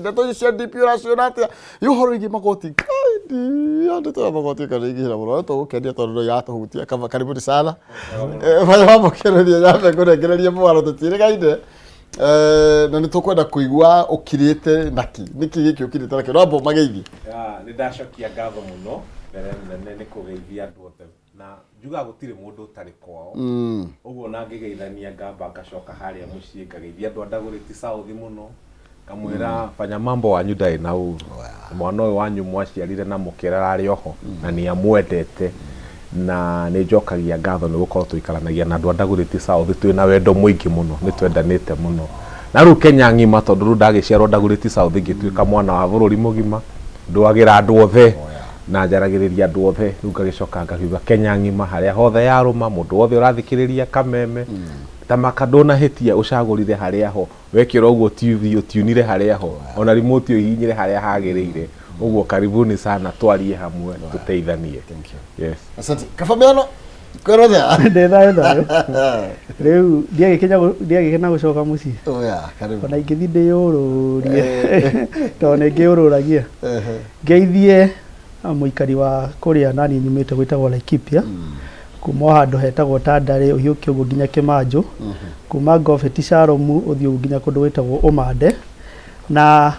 Ndeto ici cia DP ũraciona atĩa? Ĩ ũhoro wĩgiĩ magoti? Ngai, ndeto ya magoti ĩkanĩingĩhĩra mũno. No tũgũkenia tondũ no iratũhutia. Kaba karibuni sana. Fanya mambo kĩroria nyambe ngũnengererie mwaro tũtiĩrĩgaine. Na nĩ tũkwenda kũigua ũkirĩte naki. Nĩkĩ gĩkĩ ũkirĩte nakĩo? No amba ũmageithie. Nĩ ndacokia ngatho mũno mbere nene nĩ kũgeithia andũ othe na njugaga gũtirĩ mũndũ ũtarĩ kwao. Ũguo ona ngĩgeithania ngamba ngacoka harĩa mũciĩ ngageithia andũ a Dagoretti South mũno, ngamwĩra fanya mambo wanyu ndarĩ na ũru. Mwana ũyũ wanyu mwaciarire na mũkĩrera arĩ oho na nĩ amwendete na nĩ njokagia ngatho nĩ gũkorwo tũikaranagia na andũ a Dagoretti South twĩna wendo mũingĩ mũno, nĩ twendanĩte mũno. Na rĩu Kenya ng'ima tondũ rĩu ndagĩciarwo Dagoretti South ngĩtuĩka mwana wa bũrũri mũgima, ndũagĩra andũ othe na njaragĩrĩria andũ othe. Rĩu ngagĩcoka ngakiuga Kenya ng'ima harĩa hothe yarũma, mũndũ wothe ũrathikĩrĩria kameme, ta maka ndũnahĩtia ũcagũrire harĩa ho, wekĩra ũguo TV ũtiunire harĩa ho, ona remote ũhihinyire harĩa hagĩrĩire. Ũguo karibuni sana twarie hamwe tũteithanie. Thank you. Yes. Asante. Kaba Miano, kwĩrwo atĩa? Ndĩ thayũ thayũ. Rĩu ndiagĩkena gũcoka mũciĩ. Oya, karibu. Ona ingĩthiĩ ndĩyũrũrie tondũ nĩ ngĩũrũragia. Ngeithie mũikari wa kũrĩa naniĩ nyumĩte gwĩtagwo Laikipia. Kuma o handũ hetagwo Tandarĩ ũhiũke ũguo nginya Kĩmanjũ. Kuma Ngobeti Sharomu ũthiĩ ũguo nginya kũndũ gwĩtagwo Ũmande. Na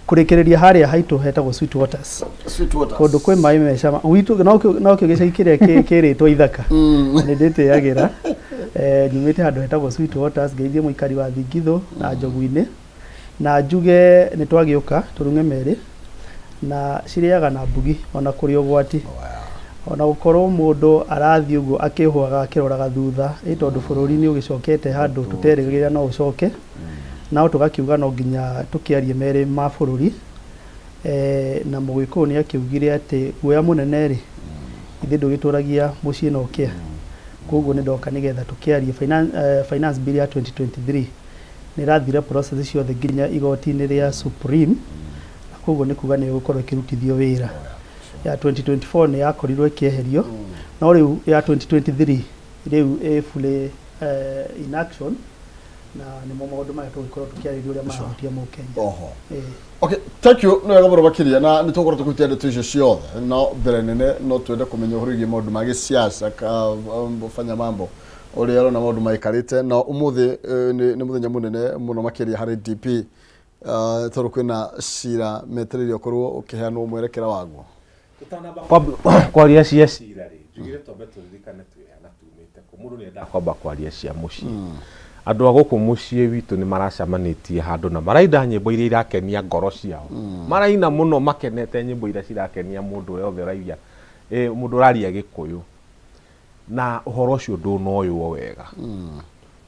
kũrĩkĩrĩria harĩa haitũ hetagwo Sweet Waters. Sweet Waters. Kũndũ kwĩ maĩ me cama. Gwitũ nokĩo gĩcagi kĩrĩa kĩrĩtwo ithaka. Nĩ ndĩtĩagĩra. Nyumĩte handũ hetagwo Sweet Waters, ngeithie mũikari wa Thingithũ na Njogu-inĩ. Na njuge nĩ twagĩũka tũrung'e merĩ na cirĩaga na mbugi ona kũrĩ ũgwati. Ona gũkorwo mũndũ arathiĩ ũguo akĩhũaga akĩroraga thutha, ĩ tondũ bũrũri nĩ ũgĩcokete handũ tũterĩgagĩrĩra no ũcoke. No tũgakiuga no nginya tũkĩarie merĩ ma bũrũri. Na Mũgĩkũyũ nĩ akiugire atĩ guoya mũnene rĩ, ithe ndũgĩtũragia mũciĩ na ũkĩa. Koguo nĩ ndoka nĩgetha tũkĩarie finance bill ya 2023 nĩ ĩrathire process ciothe nginya igoti-inĩ rĩa Supreme, na koguo nĩ kuga nĩ ĩgũkorwo ĩkĩrutithio wĩra. Ya 2024 nĩ yakorirwo ĩkĩeherio, no rĩu ya 2023 rĩu ĩ fully in action na nĩmo maũndũ marĩa tũgũkorwo tũkĩarĩria ũrĩa marahutia Mũkenya. Oho. Okay, thank you. Nĩ wega mũno makĩria na nĩ tũgũkorwo tũkĩhutia ndeto icio ciothe. No mbere nene no twende kũmenya ũhoro wĩgiĩ maũndũ ma gĩsiasa fanya mambo ũrĩa ũrona maũndũ maikarĩte na ũmũthĩ nĩ mũthenya mũnene mũno makĩria harĩ DP tondũ kwĩna cira metereire ũkorwo ũkĩheanwo mwerekera waguo. Tũtanamba kwaria cia cira rĩ, njugire twambe tũririkane twĩ a na tumĩte kũ. Mũndũ nĩ endaga kwamba kwaria cia mũciĩ. Andũ a gũkũ mũciĩ witũ nĩ maracemanĩtie handũ na maraina nyĩmbo iria irakenia ngoro ciao. Maraina mũno makenete nyĩmbo iria cirakenia mũndũ ũrĩa wothe ũraigua, mũndũ ũraria Gĩkũyũ. Na ũhoro ũcio ndũnoywo wega.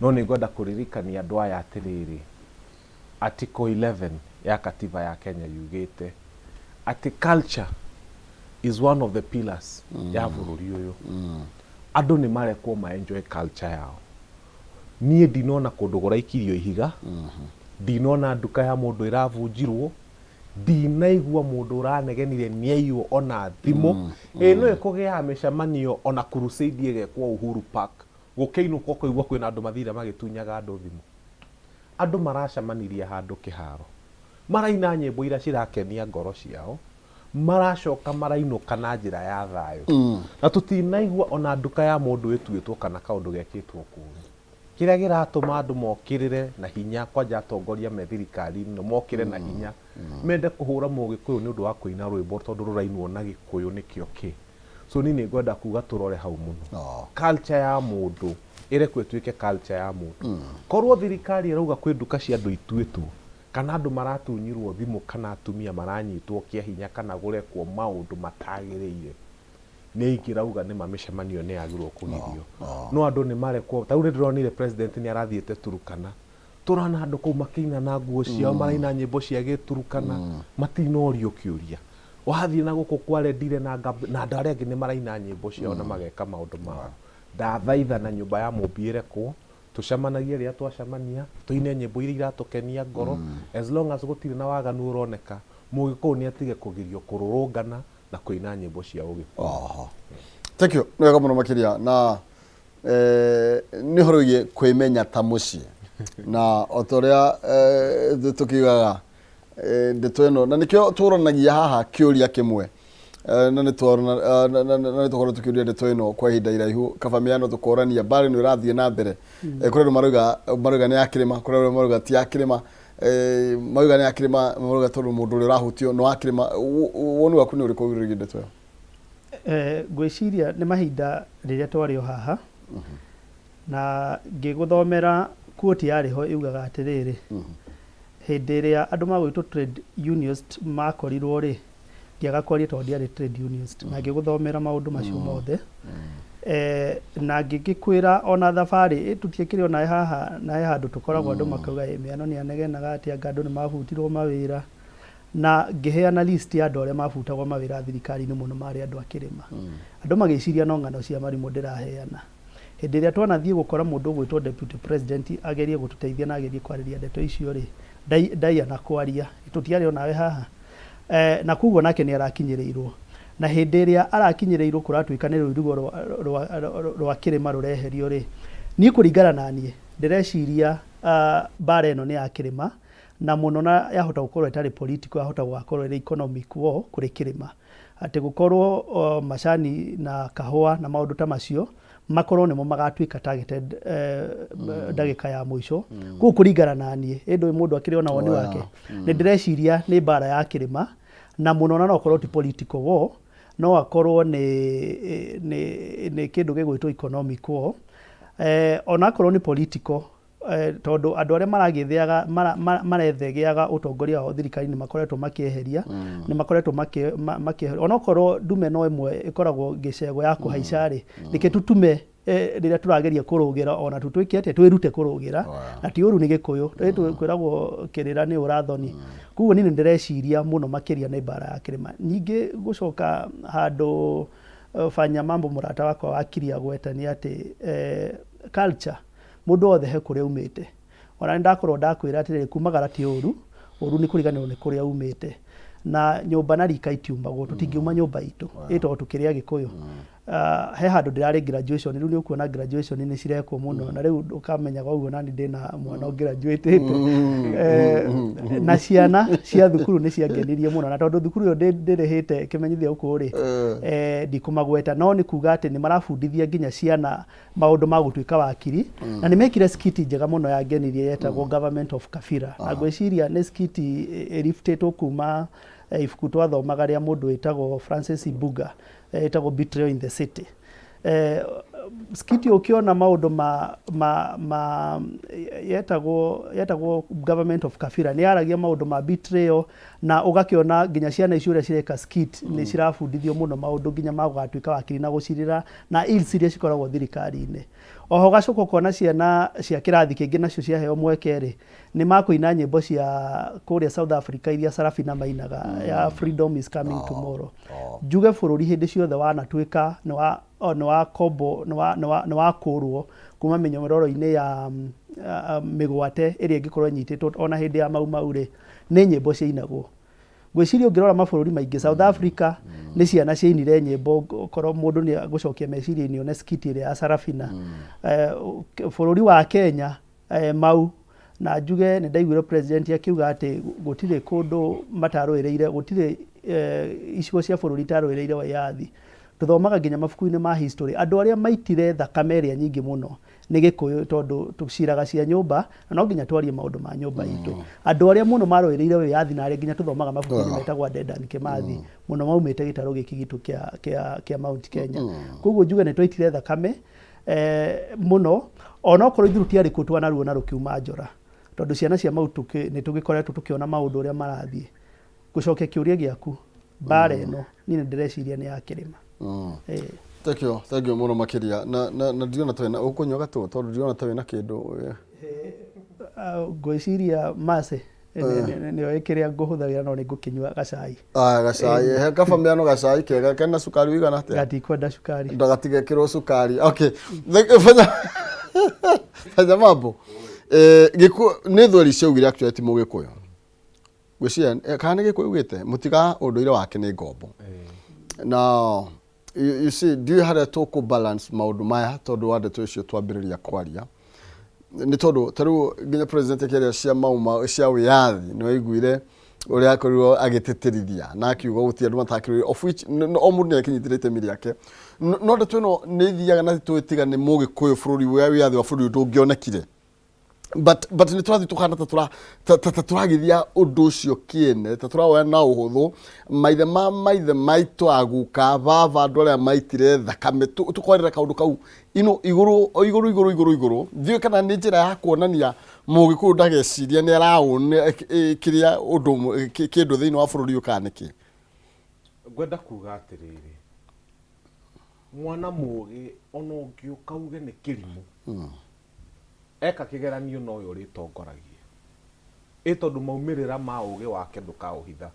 No nĩ ngwenda kũririkania andũ aya atĩrĩrĩ, Article 11 ya katiba ya Kenya yugĩte atĩ culture is one of the pillars ya bũrũri ũyũ. Andũ nĩ marekwo ma enjoy culture yao. Niĩ ndinona kũndũ kũraikirio ihiga, ndinona nduka ya mũndũ ĩravunjirwo, ndinaigua mũndũ ũranegenire nĩaiywo ona thimũ. Ĩ no ĩkũgĩaga mĩcemanio ona crusade ĩgekwo Uhuru Park, gũkĩinũka ũkaigua kwĩna andũ mathire magĩtunyaga andũ thimũ. Andũ maracemanirie handũ kĩharo, maraina nyĩmbo iria cirakenia ngoro ciao, maracoka marainũka na njĩra ya thayũ. Na tũtinaigua ona nduka ya mũndũ ĩtuĩtwo kana kaũndũ gekĩtwo koru. Kĩrĩa kĩratũma andũ mokĩrĩre na hinya, kwanja atongoria me thirikari-inĩ ĩno mokĩre na hinya, mende kũhũra Mũgĩkũyũ nĩ ũndũ wa kũina rwĩmbo tondũ rũrainwo na Gĩkũyũ nĩkĩo kĩ. So niĩ nĩ ngwenda kuga tũrore hau mũno. Culture ya mũndũ ĩrekwo ĩtuĩke culture ya mũndũ. Korwo thirikari ĩrauga kwĩ nduka cia andũ ituĩtwo, kana andũ maratunyirwo thimũ kana atumia maranyitwo kĩa hinya kana gũrekwo maũndũ matagĩrĩire, nĩ ingĩrauga nĩma mĩcemanio nĩ yagĩrĩirwo kũgirio. No andũ nĩ marekwo, ta rĩu nĩ ndĩronire president nĩ arathiĩte Turkana, tũrona andũ kũu makĩina na nguo ciao, maraina nyĩmbo cia gĩturukana, matinorio kĩũria. Wathiĩ na gũkũ kwa Rendille na andũ arĩa angĩ nĩ maraina nyĩmbo ciao na mageka maũndũ mao. Ndathaitha na nyũmba ya Mũmbi ĩrekwo, tũcemanagie rĩrĩa twacemania, tũine nyĩmbo iria iratũkenia ngoro, as long as gũtirĩ na waganu ũroneka, Mũgĩkũyũ nĩ atige kũgirio kũrũrũngana na kũina nyĩmbo cia Ũgĩkũyũ. Oho. Thank you. Nĩ wega mũno makĩria na nĩ ũhoro wĩgiĩ kwĩmenya ta mũciĩ na o ta ũrĩa tũkiugaga. Ndeto ĩno na nĩkĩo tũranagia haha kĩũria kĩmwe. Na nĩ twarona na nĩ tũkorwo tũkĩũria ndeto ĩno kwa ihinda iraihu kaba mĩano tũkorania mbara ĩno ĩrathiĩ na mbere. Kũrĩ andũ marauga nĩ ya kĩrĩma, kũrĩ andũ marauga ti ya kĩrĩma. Marauga nĩ ya kĩrĩma, marauga tondũ mũndũ ũrĩa ũrahutio nĩ wa kĩrĩma. Woni waku nĩ ũrĩkũ wĩgiĩ ndeto ĩyo? Ngwĩciria nĩ mahinda rĩrĩa twarĩ o haha na ngĩgũthomera quote yarĩ ho yugaga atĩrĩrĩ, hĩndĩ ĩrĩa andũ magwĩtwo trade unionist makorirwo rĩ, ngĩaga kwaria tondũ ndiarĩ trade unionist na ngĩgũthomera maũndũ macio mothe. Na ngĩgĩkwĩra ona thabarĩ tũtiĩkĩrĩ ona haha na he handũ tũkoragwo andũ makauga ĩ Mĩano nĩ anegenaga atĩ anga andũ nĩ mabutirwo mawĩra, na ngĩheana list ya andũ arĩa mabutagwo mawĩra thirikari-inĩ mũno marĩ andũ a kĩrĩma. Andũ magĩciria no ng'ano cia marimũ ndĩraheana. Hĩndĩ ĩrĩa twanathiĩ gũkora mũndũ ũgwĩtwo deputy president agerie gũtũteithia na agerie kwarĩria ndeto icio rĩ, ndaigana kwaria, tũtiarĩ onawe haha? Na koguo nake nĩ arakinyĩrĩirwo. Na hĩndĩ ĩrĩa arakinyĩrĩirwo kũratuĩka nĩ rũirigo rwa kĩrĩma rũreherio rĩ, niĩ kũringana na niĩ ndĩreciria mbara ĩno nĩ ya kĩrĩma, na mũno na yahota gũkorwo ĩtarĩ political, yahota gũgakorwo ĩrĩ economic war kũrĩ kĩrĩma. Atĩ gũkorwo macani na kahũa na maũndũ ta macio makorwo nĩmo magatuĩka targeted ndagĩka ya mũico. Koguo kũringana na niĩ, ĩ ndũĩ mũndũ akĩrĩ ona woni wake, nĩ ndĩreciria nĩ mbara ya kĩrĩma, na mũno na no ũkorwo ti political war, no akorwo nĩ kĩndũ gĩgwĩtwo economic war. Ona akorwo nĩ political, tondũ andũ arĩa maragĩthĩaga marethegeaga ũtongoria wao thirikari-inĩ makoretwo makĩeheria, nĩ makoretwo makĩeheria onokorwo ndume no ĩmwe ĩkoragwo gĩcego ya kũhaica rĩ, reke tũtume rĩrĩa tũrageria kũrũgĩra ona tũtwĩke atĩa twĩrute kũrũgĩra, na ti ũru nĩ Gĩkũyũ, kwĩragwo kĩrĩra nĩ ũrathoni. Koguo niĩ nĩ ndĩreciria mũno makĩria nĩ mbara ya kĩrĩma. Ningĩ gũcoka handũ Fanya Mambo mũrata wakwa wa agweta nĩ atĩ culture, mũndũ wothe he kũrĩa umĩte. Ona nĩ ndakorwo ndakwĩra atĩrĩrĩ, kumagara ti ũru, ũru nĩ kũriganĩrwo nĩ kũrĩa umĩte. Na nyũmba na rika itiumagwo, tũtingiuma nyũmba itũ, ĩ tondũ tũkĩrĩ Agĩkũyũ. He handũ ndĩrarĩ graduation, rĩu nĩ ũkuona graduation nĩ cirekwo mũno, na rĩu ũkamenyaga ũguo nani ndĩna mwana ũgraduatĩte. Na ciana cia thukuru nĩ ciangenirie mũno, na tondũ thukuru ĩyo ndĩrĩhĩte kĩmenyithia gũkũ rĩ, ndikũmagweta, no nĩ kuga atĩ nĩ marabundithia nginya ciana maũndũ ma gũtuĩka wakiri, na nĩ mekire skit njega mũno yangenirie yetagwo Government of Kafira, na ngwĩciria nĩ skit ĩriftĩtwo kuma ibuku twathomaga rĩa mũndũ wĩtagwo Francis Imbuga, ĩtagwo Betrayal in the City. Skit ũkĩona maũndũ ma yetagwo Government of Kafira, nĩ yaragia maũndũ ma betrayal, na ũgakĩona nginya ciana icio ũrĩa cireka skit nĩ cirabundithio mũno maũndũ nginya ma gũgatuĩka wakiri na gũcirĩra na ills iria cikoragwo thirikari-inĩ. Oho ũgacoka ũkona ciana cia kĩrathi kĩngĩ nacio ciaheo mweke rĩ, nĩ makũina nyĩmbo cia kũrĩa South Africa iria Sarafina mainaga ya Freedom is coming tomorrow. Njuge bũrũri hĩndĩ ciothe wanatuĩka nĩ wa kombo, nĩ wakũrwo kuma mĩnyororo-inĩ ya mĩgwate ĩrĩa ĩngĩkorwo ĩnyitĩtwo ona hĩndĩ ya Mau Mau rĩ, nĩ nyĩmbo ciainagwo. Ngwĩciria ũngĩrora mabũrũri maingĩ, South Africa nĩ ciana ciainire nyĩmbo, okorwo mũndũ nĩ agũcokia meciria-inĩ one skit ĩrĩa ya Sarafina. Bũrũri wa Kenya, Mau, na njuge nĩ ndaiguire president akiuga atĩ gũtirĩ kũndũ matarũĩrĩire, gũtirĩ icigo cia bũrũri itarũĩrĩire wĩyathi. Tũthomaga nginya mabuku-inĩ ma history, andũ arĩa maitire thakame ĩrĩa nyingĩ mũno nĩ Gĩkũyũ, tondũ tũciraga cia nyũmba na no nginya twarie maũndũ ma nyũmba itũ. Andũ arĩa mũno marũĩrĩire wĩyathi na arĩa nginya tũthomaga mabuku-inĩ metagwo Dedan Kimathi, mũno maumĩte gĩtarũ gĩkĩ gitũ kĩa Mount Kenya. Koguo njuge nĩ twaitire thakame mũno, onokorwo ithuĩ tũtiarĩ kuo twanaruona rũkiuma njora, tondũ ciana cia Mau nĩ tũgĩkoretwo tũkĩona maũndũ ũrĩa marathiĩ. Gũcokia kĩũria gĩaku, mbara ĩno niĩ nĩ ndĩreciria nĩ ya kĩrĩma. Thank you, thank you mũno makĩria. Na ndirona ta wĩna ũkũnyua gatũ tondũ ndirona ta wĩna kĩndũ. Ngwĩciria Mercy nĩyo kĩrĩa ngũhũthagĩra, no nĩ ngũkĩnyua gacai. Aya gacai, he kaba mĩano gacai kega kena cukari ũigana atĩa? Gatikwenda cukari. Ndagatigekĩrwo cukari. Okay. Thank you, fanya mambo. Gĩkũ nĩ thweri ciaugire actually ti Mũgĩkũyũ. Ngwĩciria kana nĩ Gĩkũyũ ugĩte mũtiga ũndũire wake nĩ ngombo. Now you see, ndiũĩ harĩa tũkũ balance maũndũ maya tondũ wa ndeto icio twambĩrĩria kwaria. Nĩ tondũ ta rĩu nginya president akĩaria cia Mau Mau cia wĩyathi nĩ waiguire Ũrĩa akorirwo agĩtĩtĩrithia na akiuga gũtirĩ andũ matakĩrũire, of which o mũndũ nĩ akĩnyitĩrĩte itemi rĩake. No ndeto ĩno nĩ ĩthiaga na tũĩ tiga nĩ mũgĩkũyũ bũrũri wa wĩyathi wa bũrũri ũyũ ndũngĩonekire. But nĩ tũrathiĩ tũkahana ta tũra ta ta ta tũragithia ũndũ ũcio kĩene, ta tũrawoya na ũhũthũ maithe ma maithe maitũ, aguka, baba, andũ arĩa maitire thakame, tũkoerera kaũndũ kau ino igũrũ o igũrũ igũrũ igũrũ igũrũ. Ndiũĩ kana nĩ njĩra ya kuonania mũgĩkũyũ ndageciria nĩ araũn kĩrĩa ũndũ kĩndũ thĩinĩ wa bũrũri ũyũ kana nĩkĩ. Ngwenda kuga atĩrĩrĩ, mwana mũgĩ ona ũngĩũka uge nĩ kĩrimũ, eka kĩgeranio nowe ũrĩtongoragia. Ĩ tondũ maumĩrĩra ma ũgĩ wake ndũkaũhitha.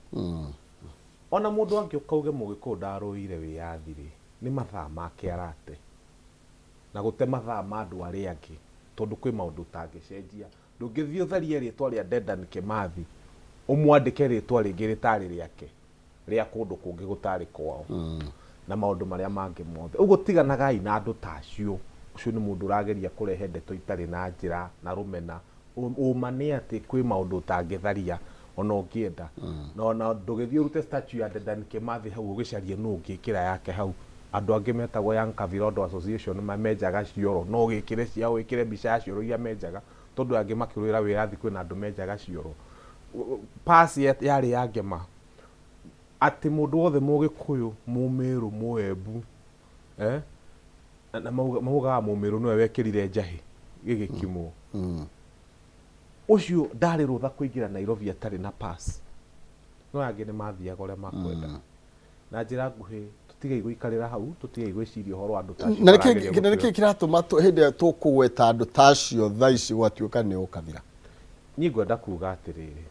Ona mũndũ angĩũka auge mũgĩkũyũ ndarũĩire wĩyathi rĩ, nĩ mathaa make arate. Na gũte mathaa ma andũ arĩa angĩ tondũ kwĩ maũndũ ũtangĩcenjia. Ndũngĩthiĩ ũtharie rĩtwa rĩa Dedan Kimathi ũmwandĩke rĩtwa rĩngĩ rĩtarĩ rĩake, rĩa kũndũ kũngĩ gũtarĩ kwao, na maũndũ marĩa mangĩ mothe. Ũguo tiganagai na andũ ta acio. Ũcio nĩ mũndũ ũrageria kũrehe ndeto itarĩ na njĩra na rũmena. Ũma nĩ atĩ kwĩ maũndũ ũtangĩtharia ona ũngĩenda. Na ona ndũgĩthiĩ ũrute statue ya Dedan Kimathi hau ũgĩcarie nũ ũngĩkĩra yake hau. Andũ angĩ metagwo Young Kavirondo Association menjaga cioro, no ũgĩkĩre ciao, wĩkĩre mbica ya cioro iria menjaga, tondũ angĩ makĩrũĩra wĩyathi kwĩna andũ menjaga cioro. Pass yarĩ ya ngema atĩ mũndũ wothe Mũgĩkũyũ, Mũmĩrũ, Mũembu, eh, na maugaga Mũmĩrũ nĩwe wekĩrire njahĩ gĩgĩkimwo. Ũcio ndarĩ rũtha kũingĩra Nairobi atarĩ na pass. No aya angĩ nĩ mathiaga ũrĩa makwenda. Na njĩra nguhĩ, tũtigei gũikarĩra hau, tũtigei gwĩciria ũhoro wa andũ ta acio Na nĩkĩ marageria na nĩkĩ gũtwĩra. kĩratũma hĩndĩ ĩrĩa tũkũgweta andũ ta acio thaa ici gwatuĩka nĩ ũkabira? Niĩ ngwenda kuga atĩrĩrĩ,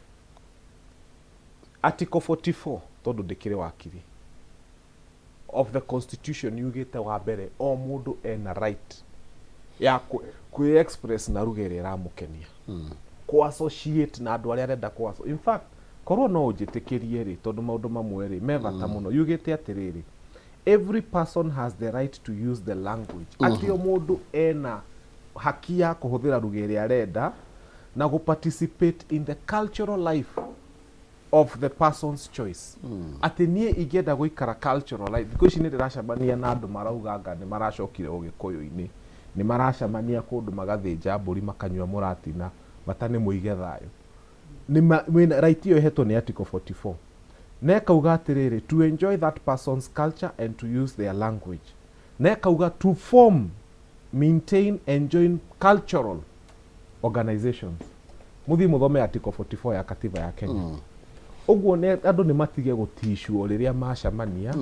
Article 44, tondũ ndĩkĩrĩ wakiri, of the constitution yugĩte wa mbere o mũndũ ena right ya kwĩ express na lugha ĩrĩa ĩramũkenia, kũ associate na andũ arĩa arenda kũ. In fact, korwo no ũnjĩtĩkĩrie rĩ, tondũ maũndũ mamwe rĩ me bata mũno, yugĩte atĩrĩrĩ, every person has the right to use the language, atĩ o mũndũ ena haki ya kũhũthĩra lugha ĩrĩa arenda na gũ participate in the cultural life of the person's choice. Atĩ niĩ ingĩenda gũikara cultural life, thikũ ici nĩ ndĩracemania na andũ marauga anga nĩ maracokire ũgĩkũyũ-inĩ, nĩ maracemania kũndũ magathĩnja mbũri, makanyua mũratina, bata nĩ mũige thayũ. Wĩna right ĩyo ĩhetwo nĩ Article 44, na ĩkauga atĩrĩrĩ, to enjoy that person's culture and to use their language, na ĩkauga to form, maintain and join cultural organizations. Mũthiĩ mũthome Article 44 ya katiba ya Kenya. Ũguo nĩ andũ nĩ matige gũticwo rĩrĩa macamania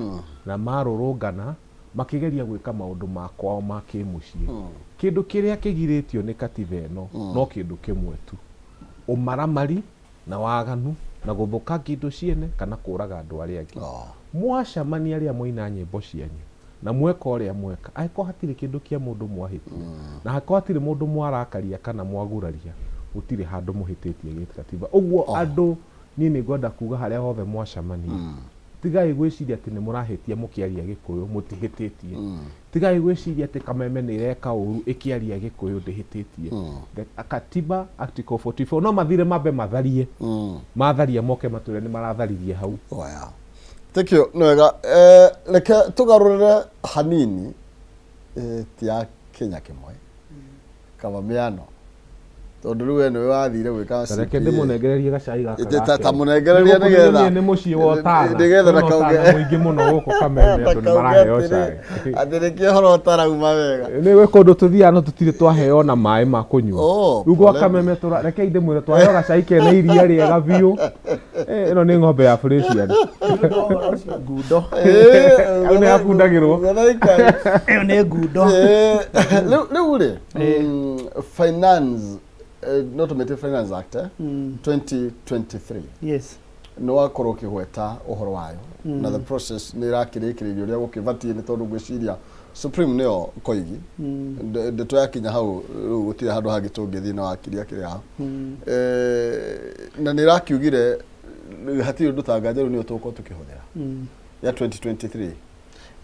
na marũrũngana makĩgeria gwĩka maũndũ ma kwao ma kĩmũciĩ. Kĩndũ kĩrĩa kĩgirĩtio nĩ katiba ĩno no kĩndũ kĩmwe tu, ũmaramari na waganu na gũthũkangia indo ciene kana kũraga andũ arĩa angĩ. Mwacamania rĩrĩa mwaina nyĩmbo cianyu na mweka ũrĩa mweka, angĩkorwo hatirĩ kĩndũ kĩa mũndũ mwahĩtia na angĩkorwo hatirĩ mũndũ mwarakaria kana mwaguraria, gũtirĩ handũ mũhĩtĩtie gĩkatiba. Ũguo andũ, niĩ nĩ ngwenda kuga harĩa hothe mwacamania, tigai gwĩciria atĩ nĩ mũrahĩtia mũkĩaria Gĩkũyũ, mũtihĩtĩtie. Tigai gwĩciria atĩ Kameme nĩ ĩreka ũru ĩkĩaria Gĩkũyũ, ndĩhĩtĩtie. The katiba Article 44, no mathire mambe matharie, matharia moke matwĩre nĩ maratharirie hau. Oya. Thank you. Nĩ wega. Reke tũgarũrĩre hanini, ti ya Kenya kĩmwe kaba mĩano, tondũ rĩu we nĩwe wathire gwĩka Ta reke CPA. Ndĩmũnengererie gacai gaka Ta gake. mũnengererie Nĩ gũkũ nĩgetha nĩ nĩ mũciĩ wa ũtana. nĩgetha Kwĩna ndakauge ũtana mũingĩ mũno gũkũ Kameme, andũ nĩ ndakauge maraheo atĩrĩ cai. Atĩ nĩkĩo ũhoro ũtarauma wega. Nĩ gwĩ kũndũ tũthiaga no tũtirĩ twaheo na maĩ ma kũnyua. Oh, Rĩu gwa pole. Kameme tũra, rekei ndĩmwĩre, twaheo gacai kena iria rĩega biũ. Ĩno nĩ ng'ombe ya Fresian. Ũhoro ũcio ngundo. Hau nĩ hakundagĩrwo. Ĩyo nĩ ngundo. Rĩu rĩ, finance, no tũmĩte Finance Act 2023. Yes. Nĩ wakorwo ũkĩgweta ũhoro wayo na the process nĩ ĩrakĩrĩkĩrĩrio ũrĩa gũkĩbatiĩ, nĩ tondũ ngwĩciria Supreme nĩyo koigi. Ndeto yakinya hau rĩu gũtirĩ handũ hangĩ tũngĩthiĩ na wakiri akĩrĩ haha. Na nĩ ĩrakiugire hatirĩ ũndũ ta nganja, rĩu nĩyo tũgũkorwo tũkĩhũthĩra ya 2023.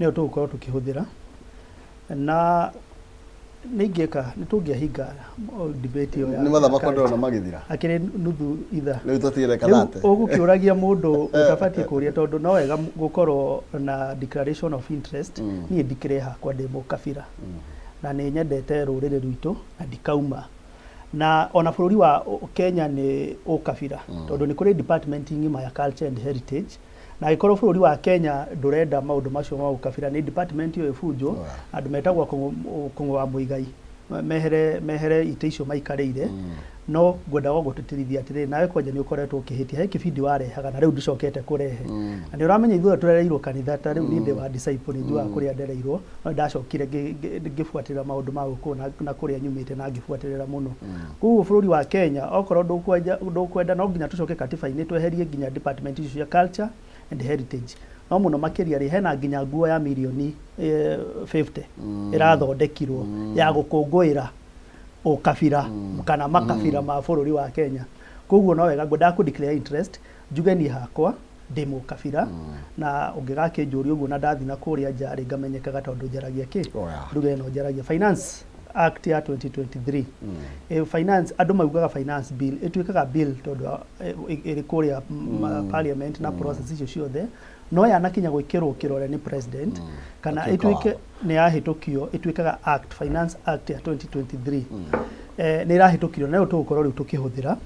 Nĩyo tũgũkorwo tũkĩhũthĩra, na Nĩ ingĩka nĩ tũngĩahinga debate ĩyo Nĩ mathaa makwa ndĩrona magĩthira. Akĩrĩ nuthu ithaa. Rĩu tũtigĩre Rĩu kathate. ũgũkĩũragia mũndũ ũtabatiĩ kũria, tondũ no wega gũkorwo na declaration of interest. Niĩ ndikĩrĩ hakwa ndĩ mũkabira na nĩ nyendete rũrĩrĩ rwitũ na ndikauma na ona bũrũri wa Kenya nĩ ũkabira, tondũ nĩ kũrĩ department ng'ima ya culture and heritage, na angĩkorwo bũrũri wa Kenya ndũrenda maũndũ macio ma ũkabira, nĩ department ĩyo ĩbunjwo, andũ metagwo Kũng'ũ wa Mũigai mehere, mehere itĩ icio maikarĩire. No ngwendaga gũtĩtĩrithia atĩrĩrĩ, nawe kwanja nĩ ũkoretwo ũkĩhĩtia he kĩbindi warehaga na rĩu ndũcokete kũrehe, na nĩ ũramenya ithuothe tũrereirwo kanitha. Ta rĩu niĩ ndĩ wa disciple, nĩ njugaga kũrĩa ndereirwo, no ndacokire ngĩbuatĩrĩra maũndũ ma gũkũ na kũrĩa nyumĩte na ngĩbuatĩrĩra mũno. Koguo bũrũri wa Kenya, okorwo ndũkwenda, no nginya tũcoke katiba-inĩ tweherie nginya department icio cia culture and heritage. No mũno makĩria rĩ, hena nginya nguo ya mirioni 50 ĩrathondekirwo ya gũkũngũĩra ũkabira kana makabira ma bũrũri wa Kenya. Koguo no wega ngwendaga kũ declare interest, njuge niĩ hakwa ndĩ mũkabira, na ũngĩgakĩnjũria ũguo na ndathiĩ na kũrĩa nja rĩ, ngamenyekaga tondũ njaragia kĩ lugha ĩno njaragia. Finance Act ya 2023, finance, andũ maugaga finance bill, ĩtuĩkaga bill tondũ ĩrĩ kũrĩa parliament na process icio ciothe, no yanakinya gwĩkĩrwo kĩrore nĩ president kana ĩtuĩka ĩtuĩke watho. Nĩ yahĩtũkio, ĩtuĩkaga act. Finance Act ya 2023 nĩ ĩrahĩtũkirio na rĩu tũgũkorwo rĩu tũkĩhũthĩra,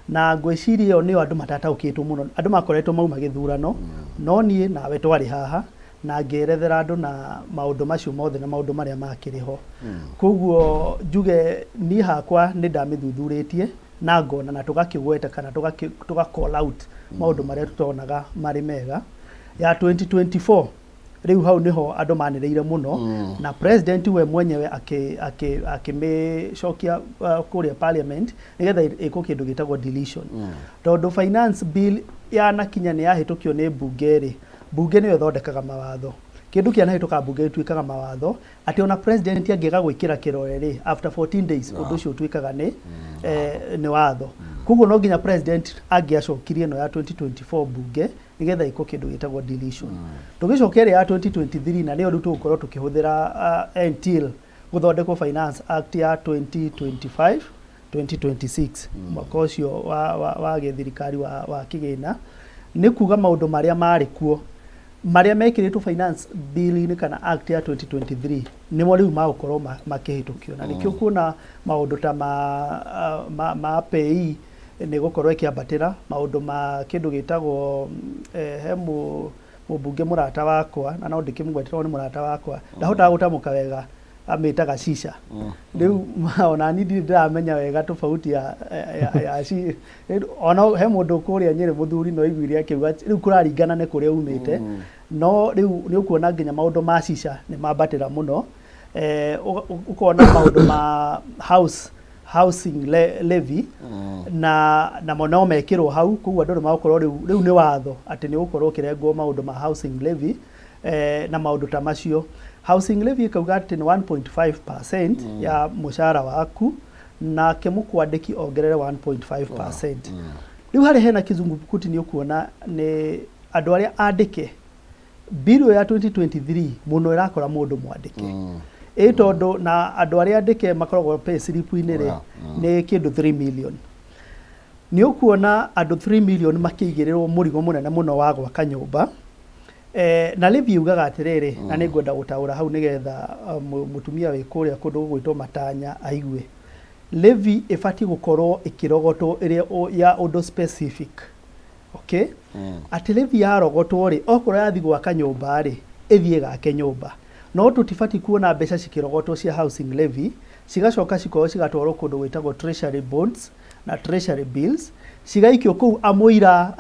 na ngwĩciria ĩyo nĩyo andũ matataũkĩtwo mũno. Andũ makoretwo mauma gĩthurano, no niĩ nawe twarĩ haha na ngĩerethera andũ na maũndũ macio mothe na maũndũ marĩa makĩrĩ ho. Koguo njuge niĩ hakwa nĩ ndamĩthuthurĩtie na ngona na tũgakĩgweta kana tũga call out maũndũ marĩa tũtonaga marĩ mega. Ya 2024 rĩu hau nĩho andũ manĩrĩire mũno, na president we mwenyewe akĩmĩcokia kũrĩa parliament nĩgetha ĩkwo kĩndũ gĩtagwo deletion, tondũ finance bill yanakinya nĩ yahĩtũkio nĩ mbunge rĩ, mbunge nĩyo ĩthondekaga mawatho. Kĩndũ kĩanahĩtũka mbunge gĩtuĩkaga mawatho, atĩ ona president angĩaga gwĩkĩra kĩrore rĩ, after 14 days ũndũ ũcio ũtuĩkaga nĩ watho. Koguo no nginya president angĩacokirie ĩno ya 2024 mbunge nĩgetha ĩkwo kĩndũ gĩtagwo deletion. Tũgĩcoka ĩrĩa ya 2023, na nĩyo rĩu tũgũkorwo tũkĩhũthĩra until gũthondekwo Finance Act ya 2025 2026, mwaka ũcio wa gĩthirikari wa kĩgĩna, nĩ kuga maũndũ marĩa marĩ kuo marĩa mekĩrĩtwo finance bill-inĩ kana act ya 2023 nĩmo rĩu magũkorwo makĩhĩtũkio, na nĩkĩo kuona maũndũ ta ma pay nĩ gũkorwo ĩkĩambatĩra, maũndũ ma kĩndũ gĩtagwo he mũmbunge mũrata wakwa, na no ndĩkĩmũgwetera nĩ mũrata wakwa, ndahotaga gũtamũka wega, amĩtaga shisha. Rĩu ona niĩ ndirĩ ndĩramenya wega tofauti ya ona he mũndũ kũrĩa Nyĩrĩ mũthuri no aiguire akiuga rĩu kũraringana nĩ kũrĩa umĩte. No rĩu nĩ ũkuona nginya maũndũ ma shisha nĩ mambatĩra mũno, ũkona maũndũ ma housing levy na namo no mekĩrwo hau. Koguo andũ nĩ magũkorwo rĩu nĩ watho atĩ nĩ ũgũkorwo ũkĩrengwo maũndũ ma housing levy na maũndũ ta macio. Housing levy ĩkauga atĩ nĩ 1.5% ya mũcara waku, nake mũkwandĩki ongerere 1.5%. Rĩu harĩa hena kizungumkuti nĩ ũkuona nĩ andũ arĩa andĩke. Bill ĩyo ya 2023 mũno ĩrakora mũndũ mwandĩke, ĩ tondũ na andũ arĩa andĩke makoragwo pay slip-inĩ rĩ nĩ kĩndũ 3 million. Nĩ ũkuona andũ 3 million makĩigĩrĩrwo mũrigo mũnene mũno wa gwaka nyũmba. Na levy yugaga atĩrĩrĩ, na nĩ ngwenda gũtaũra hau nĩgetha mũtumia wĩ kũrĩa kũndũ gũgwĩtwo Matanya aigue. Levy ĩbatiĩ gũkorwo ĩkĩrogotwo ĩrĩ ya ũndũ specific, okay? Atĩ levy yarogotwo rĩ, okorwo yathi gwaka nyũmba rĩ, ĩthiĩ ĩgake nyũmba. No tũtibatiĩ kuona mbeca cikĩrogotwo cia housing levy cigacoka cikorwo cigatwarwo kũndũ gwĩtagwo treasury bonds na treasury bills, cigaikio kũu amũira,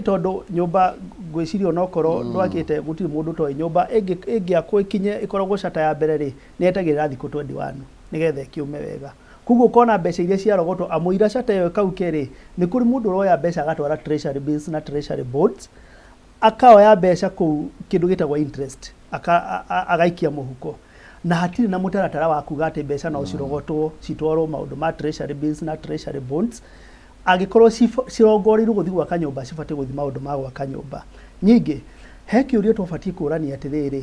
tondũ nyũmba ngwĩciria onokorwo ndwakĩte gũtirĩ mũndũ ũtoĩ nyũmba ĩngĩakwo ĩkinye ĩkoragwo cata ya mbere rĩ, nĩ yetagĩrĩra thikũ 21 nĩgetha ĩkĩũme wega. Koguo ũkona mbeca iria ciarogotwo amũira cata ĩyo ĩkauke rĩ, nĩ kũrĩ mũndũ ũroya mbeca agatwara treasury bills na treasury bonds, akaoya mbeca kũu kĩndũ gĩtagwo interest, agaikia mũhuko, na hatirĩ na mũtaratara wa kuga atĩ mbeca no cirogotwo citwarwo maũndũ ma treasury bills na treasury bonds. Angĩkorwo cirongoreirio gũthiĩ gwaka nyũmba, cibatiĩ gũthiĩ maũndũ ma gwaka nyũmba. Nyingĩ he kĩũria twabatiĩ kũrania atĩrĩrĩ,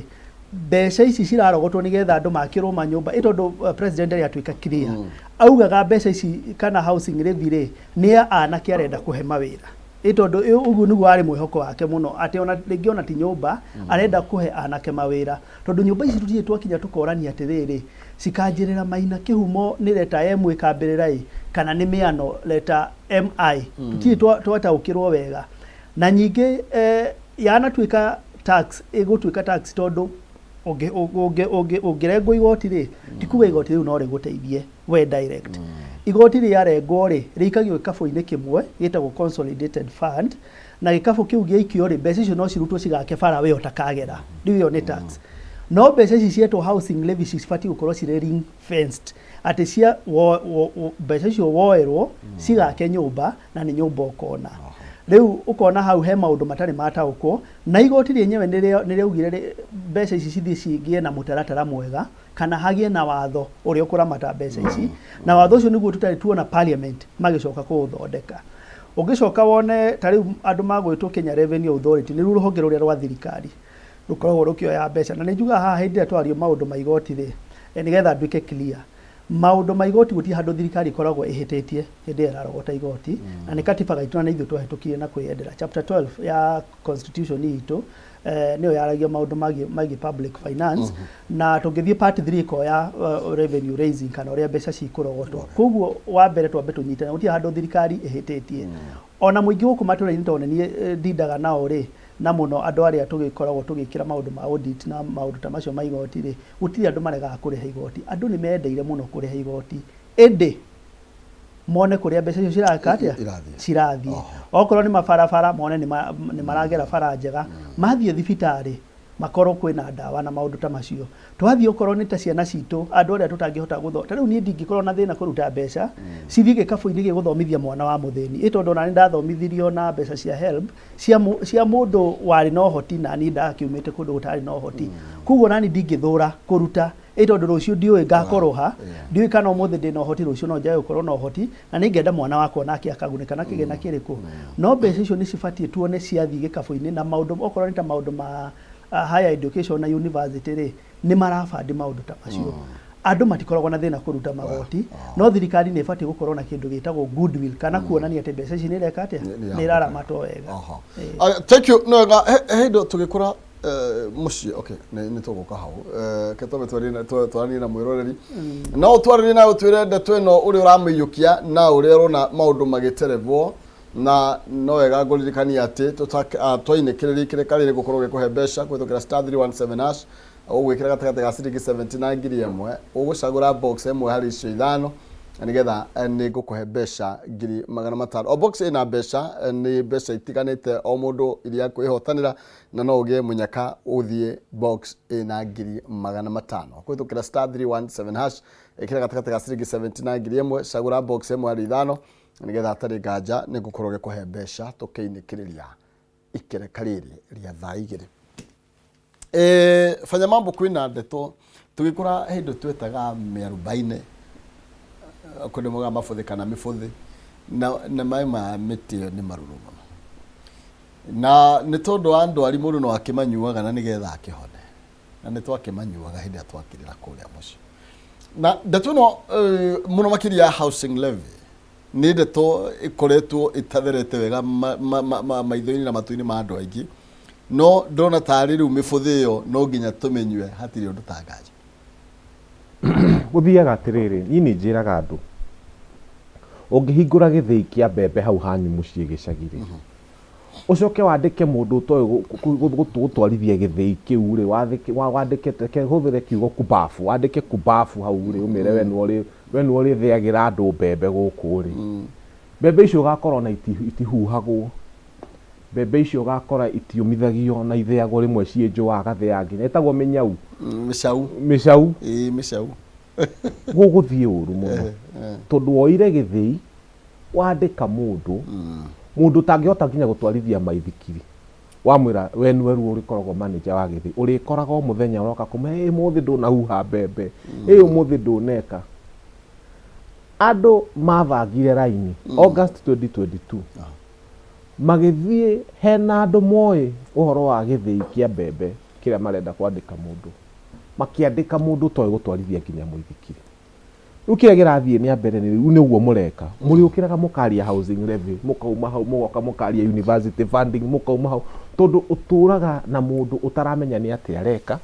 Mbeca ici cirarogotwo nĩgetha andũ makĩrwo manyũmba, ĩ tondũ president arĩ atuĩka clear, augaga mbeca ici kana housing levy rĩ, nĩ ya anake arenda kũhe mawĩra, ĩ tondũ ũguo nĩguo warĩ mwĩhoko wake mũno, atĩ ona rĩngĩ ona ti nyũmba, arenda kũhe anake mawĩra, tondũ nyũmba ici tũtirĩ twakinya tũkorania atĩrĩrĩ, cikanjĩrĩra Maina Kĩhumo nĩ letter M ĩkambĩrĩra ĩ kana nĩ Mĩano letter MI, tũtirĩ twataũkĩrwo wega. Na ningĩ yanatuĩka tax, ĩgũtuĩka tax tondũ ũngĩrengwo igoti rĩ, ti kuga igoti rĩu no rĩgũteithie we direct. Igoti rĩarengwo rĩ, rĩikagio gĩkabũ-inĩ kĩmwe gĩtagwo consolidated fund, na gĩkabũ kĩu gĩaikio rĩ, mbeca icio no cirutwo cigake bara we ũtakagera. Rĩu ĩyo nĩ tax. No mbeca ici cietwo housing levy cibatiĩ gũkorwo cirĩ ring fenced, atĩ cia mbeca icio woerwo cigake nyũmba, na nĩ nyũmba ũkona. Rĩu ũkona hau he maũndũ matarĩ mataũkwo, na igoti rĩenyewe nĩ rĩaugire mbeca ici cithiĩ cigĩe na mũtaratara mwega, kana hagĩe na watho ũrĩa ũkũramata mbeca ici, na watho ũcio nĩguo tũtarĩ tuona parliament magĩcoka kũũthondeka. Ũngĩcoka wone ta rĩu andũ magwĩtwo Kenya Revenue Authority, nĩruo rũhonge rũrĩa rwa thirikari rũkoragwo rũkĩoya mbeca. Na nĩ njugaga haha hĩndĩ ĩrĩa twario maũndũ ma igoti rĩ, nĩgetha nduĩke clear, maũndũ ma igoti gũtirĩ handũ thirikari ĩkoragwo ĩhĩtĩtie hĩndĩ ĩrĩa ĩrarogota igoti, na nĩ katiba gaitũ na nĩ ithuĩ twahĩtũkirie na kwĩyendera. Chapter 12 ya constitution itũ nĩyo yaragia maũndũ megiĩ public finance, na tũngĩthiĩ part 3 ĩkoya revenue raising kana ũrĩa mbeca cikũrogotwo. Koguo wa mbere twambe tũnyitane, gũtirĩ handũ thirikari ĩhĩtĩtie. Ona mũingĩ gũkũ matũra-inĩ, tondũ nĩ niĩ ndindaga nao rĩ, na mũno andũ arĩa tũgĩkoragwo tũgĩkĩra maũndũ ma audit na maũndũ ta macio ma igoti rĩ, gũtirĩ andũ maregaga kũrĩha igoti. Andũ nĩ mendeire mũno kũrĩha igoti, ĩndĩ mone kũrĩa mbeca icio ciraka atĩa. Irathiĩ. Cirathiĩ. Okorwo nĩ mabarabara, mone nĩ maragera bara njega, mathiĩ thibitarĩ makorwo kwĩna ndawa na maũndũ ta macio. Twathiĩ okorwo nĩ ta ciana citũ, andũ arĩa tũtangĩhota gũtho, ta rĩu niĩ ndingĩkorwo na thĩna kũruta mbeca cithiĩ gĩkabũ-inĩ gĩgũthomithia mwana wa mũthĩni, ĩ tondũ ona nĩ ndathomithirio na mbeca cia HELB cia mũndũ warĩ na ũhoti, na niĩ ndakiumĩte kũndũ gũtarĩ na ũhoti. Koguo nani ndingĩthũra kũruta, ĩ tondũ rũciũ ndiũĩ ngakorwo ha, ndiũĩ kana ũmũthĩ ndĩna ũhoti, rũciũ no njage gũkorwo na ũhoti, na nĩ ngenda mwana wakwa nake akagunĩka na kĩgĩna kĩrĩkũ. No mbeca icio nĩ cibatiĩ tuone ciathiĩ gĩkabũ-inĩ, na maũndũ okorwo nĩ ta maũndũ ma higher education na university rĩ, nĩ marabandi maũndũ ta macio. Andũ matikoragwo na thĩna kũruta magoti, no thirikari nĩ ĩbatiĩ gũkorwo na kĩndũ gĩtagwo goodwill, kana kuonania atĩ mbeca ici nĩ ireka atĩa, nĩ nĩ iraramatwo wega. Aya, thank you. No wega, he indo tũgĩkũra mũciĩ, okay, nĩ tũgũka hau. Ke twambe twaranie na mwĩroreri. No twaranie nawe, ũtwĩre ndeto ĩno ũrĩa ũramĩiyũkia na ũrĩa ũrona maũndũ magĩterebwo. Na no wega ngũririkania atĩ twainĩkĩrĩria ikĩrĩka rĩrĩ gũkorwo gĩkũhe mbeca kũhĩtũkĩra *317#, ũgwĩkĩra gatagatĩ ga ciringi 70 na 1000, ũgũcagũra box ĩmwe harĩ icio ithano, na nĩgetha nĩ ngũkũhe mbeca 500,000. O box ĩna mbeca, nĩ mbeca itiganĩte o mũndũ iria kwĩhotanĩra, na no ũgĩe mũnyaka ũthiĩ box ĩna 500,000 kũhĩtũkĩra *317#. Ĩkĩra gatagatĩ ga ciringi 70 na 1000, cagũra box ĩmwe harĩ ithano, na nĩgetha hatarĩ nganja nĩ ngũkorwo gĩkũhe mbeca tũkĩinĩkĩrĩria ikereka rĩrĩ rĩa thaa 2. Fanya mambo, kwĩna ndeto tũgĩkũra hĩndĩ twetaga mĩarubaine, kũndũ moigaga mabũthĩ kana mĩbũthĩ, na maĩ ma mĩtĩ ĩyo nĩ marũrũ mũno, na nĩ tondũ wa ndwari mũndũ no akĩmanyuaga na nĩgetha akĩhone, na nĩ twakĩmanyuaga hĩndĩ ĩrĩa twakĩrĩra kũrĩa mũciĩ. Na ndeto ĩno mũno makĩria ya housing levy nĩ ndeto ĩkoretwo ĩtatherete wega maitho-inĩ na matũ-inĩ ma andũ aingĩ, no ndona tarĩ rĩu mĩbũthĩ ĩyo no nginya tũmĩnyue, hatirĩ ũndũ tangaja. Gũthiaga atĩrĩrĩ, niĩ nĩ njĩraga andũ, ũngĩhingũra gĩthĩi kĩa mbembe hau hanyu mũciĩ gĩcagi-rĩ, ũcoke wandĩke mũndũ ũtoĩ gũtwarithia gĩthĩi kĩu rĩ, wandĩke, reke hũthĩre kiugo kubabu, wandĩke kubabu hau rĩ, ũmĩre we nĩwe ũrĩthĩagĩra andũ mbembe gũkũ rĩ, mbembe icio ũgakora ona itihuhagwo, mbembe icio ũgakora itiũmithagio na ithĩagwo rĩmwe ciĩ njũa, agathĩa nginya ĩtagwo mĩnyau. Mĩcau. Mĩcau. Ĩĩ, mĩcau. Gũgũthiĩ ũru mũno, tondũ woire gĩthĩi wandĩka mũndũ ũtangĩhota nginya gũtwarithia maithikiri, wamwĩra we nĩwe rĩu ũrĩkoragwo manager wa gĩthĩi, ũrĩkoraga o mũthenya ũroka kũmenya, ĩ ũmũthĩ ndũnahuha mbembe, ĩ ũmũthĩ ndũneka. Andũ mabangire raini August 2022, magĩthiĩ hena andũ moĩ ũhoro wa gĩthĩi kĩa mbembe kĩrĩa marenda kwandĩka mũndũ. Makĩandĩka mũndũ ũtoĩ gũtwarithia nginya mũithikiri. Rĩu kĩrĩa kĩrathiĩ nĩa mbere nĩ rĩu nĩguo mũreka. Mũrĩũkĩraga mũkaria housing levy, mũkauma hau mũgoka mũkaria university funding, mũkauma hau tondũ ũtũraga na mũndũ ũtaramenya nĩ atĩa areka.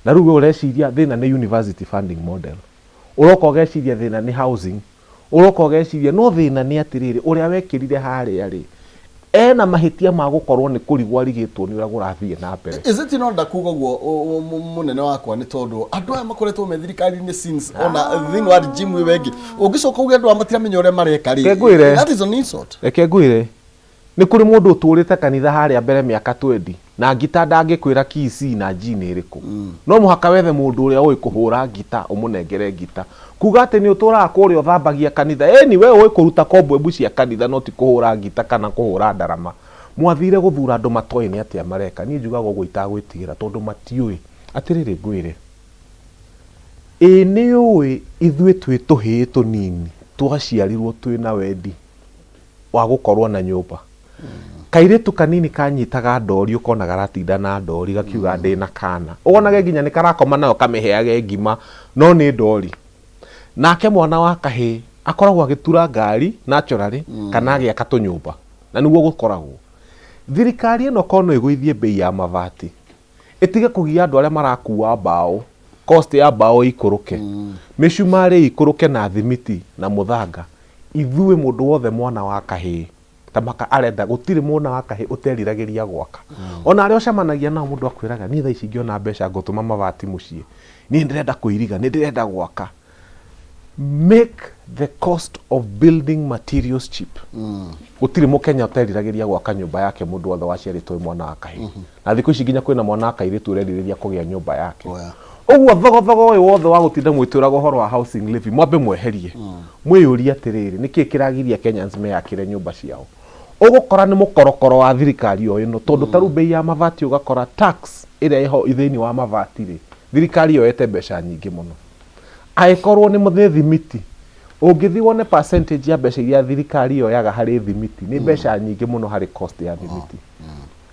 Na rĩu we ũreciria thĩna nĩ university funding model. Ũroka ũgeciria thĩna nĩ housing. Ũroka ũgeciria no thĩna nĩ atĩrĩrĩ, ũrĩa wekĩrire harĩa rĩ, ena mahĩtia ma gũkorwo nĩ kũrigwo arigĩtwo nĩ ũrĩa kũrathiĩ na mbere. Is it in order kuga ũguo mũnene wakwa nĩ tondũ andũ aya makoretwo me thirikari-inĩ since ona thĩinĩ wa regime ĩyo ĩngĩ ũngĩcoka uge andũ aya matiramenya ũrĩa mareka rĩ, Reke ngwĩre. that is an insult. Reke ngwĩre, Nĩ kũrĩ mũndũ ũtũũrĩte kanitha harĩa mbere mĩaka twendi, na ngita ndangĩkwĩra key C na G nĩ ĩrĩkũ. No mũhaka wethe mũndũ ũrĩa ũĩ kũhũra ngita ũmũnengere ngita. Kuga atĩ nĩ ũtũraga kũrĩa ũthambagia kanitha, ĩni we ũĩ kũruta cobweb cia kanitha no ti kũhũra ngita kana kũhũra ndarama. Mwathire gũthura andũ matoĩ nĩ atĩa mareka. Niĩ njugaga ũguo itagwĩtigĩra tondũ matiũĩ. Atĩrĩrĩ ngwĩre, ĩĩ nĩ ũĩ ithuĩ twĩ tũhĩĩ tũnini twaciarirwo twĩna wendi wa gũkorwo na nyũmba. Kairĩtu kanini kanyitaga ndori ũkona garatinda na ndori gakiuga ndĩna kana. Wonage nginya nĩ karakoma nayo kamĩheage ngima no nĩ ndori. Nake mwana wa kahĩĩ akoragwo agĩtura ngari naturally kana agĩaka tũnyũmba na nĩguo gũkoragwo. Thirikari ĩno korwo no ĩgũithie mbei ya mabati, ĩtige kũgia andũ arĩa marakua mbaũ, cost ya mbaũ ĩikũrũke, mĩcumarĩ ĩikũrũke na thimiti na mũthanga, Ithuĩ mũndũ wothe mwana wa kahĩĩ ta maka arenda gũtirĩ mwana wa kahĩĩ ũteriragĩria gwaka. Ona arĩa ũcemanagia nao mũndũ akwĩraga niĩ thaa ici ingĩona mbeca ngũtũma mabati mũciĩ, niĩ ndĩrenda kũiriga, nĩ ndĩrenda gwaka. Make the cost of building materials cheap. Gũtirĩ mũkenya ũteriragĩria gwaka nyũmba yake mũndũ wothe waciarĩtwo wĩ mwana wa kahĩĩ. Na thikũ ici nginya kwĩna mwana wa kairĩtu ũrerirĩria kũgĩa nyũmba yake. Oh, yeah. Ũguo thogothogo ũyũ wothe wa gũtinda mwĩtwĩraga ũhoro wa housing levy mwambe mweherie. Mwĩyũrie atĩrĩrĩ, nĩkĩĩ kĩragiria Kenyans meyakĩre nyũmba ciao? Ũgũkora nĩ mũkorokoro wa thirikari o ĩno tondũ ta rĩu mbei ya mabati ũgakora tax ĩrĩa ĩho thĩinĩ wa mabati rĩ, thirikari yoete mbeca nyingĩ mũno. Angĩkorwo nĩ thimiti, ũngĩthiĩ wone percentage ya mbeca iria thirikari yoyaga harĩ thimiti nĩ mbeca nyingĩ mũno harĩ cost ya thimiti.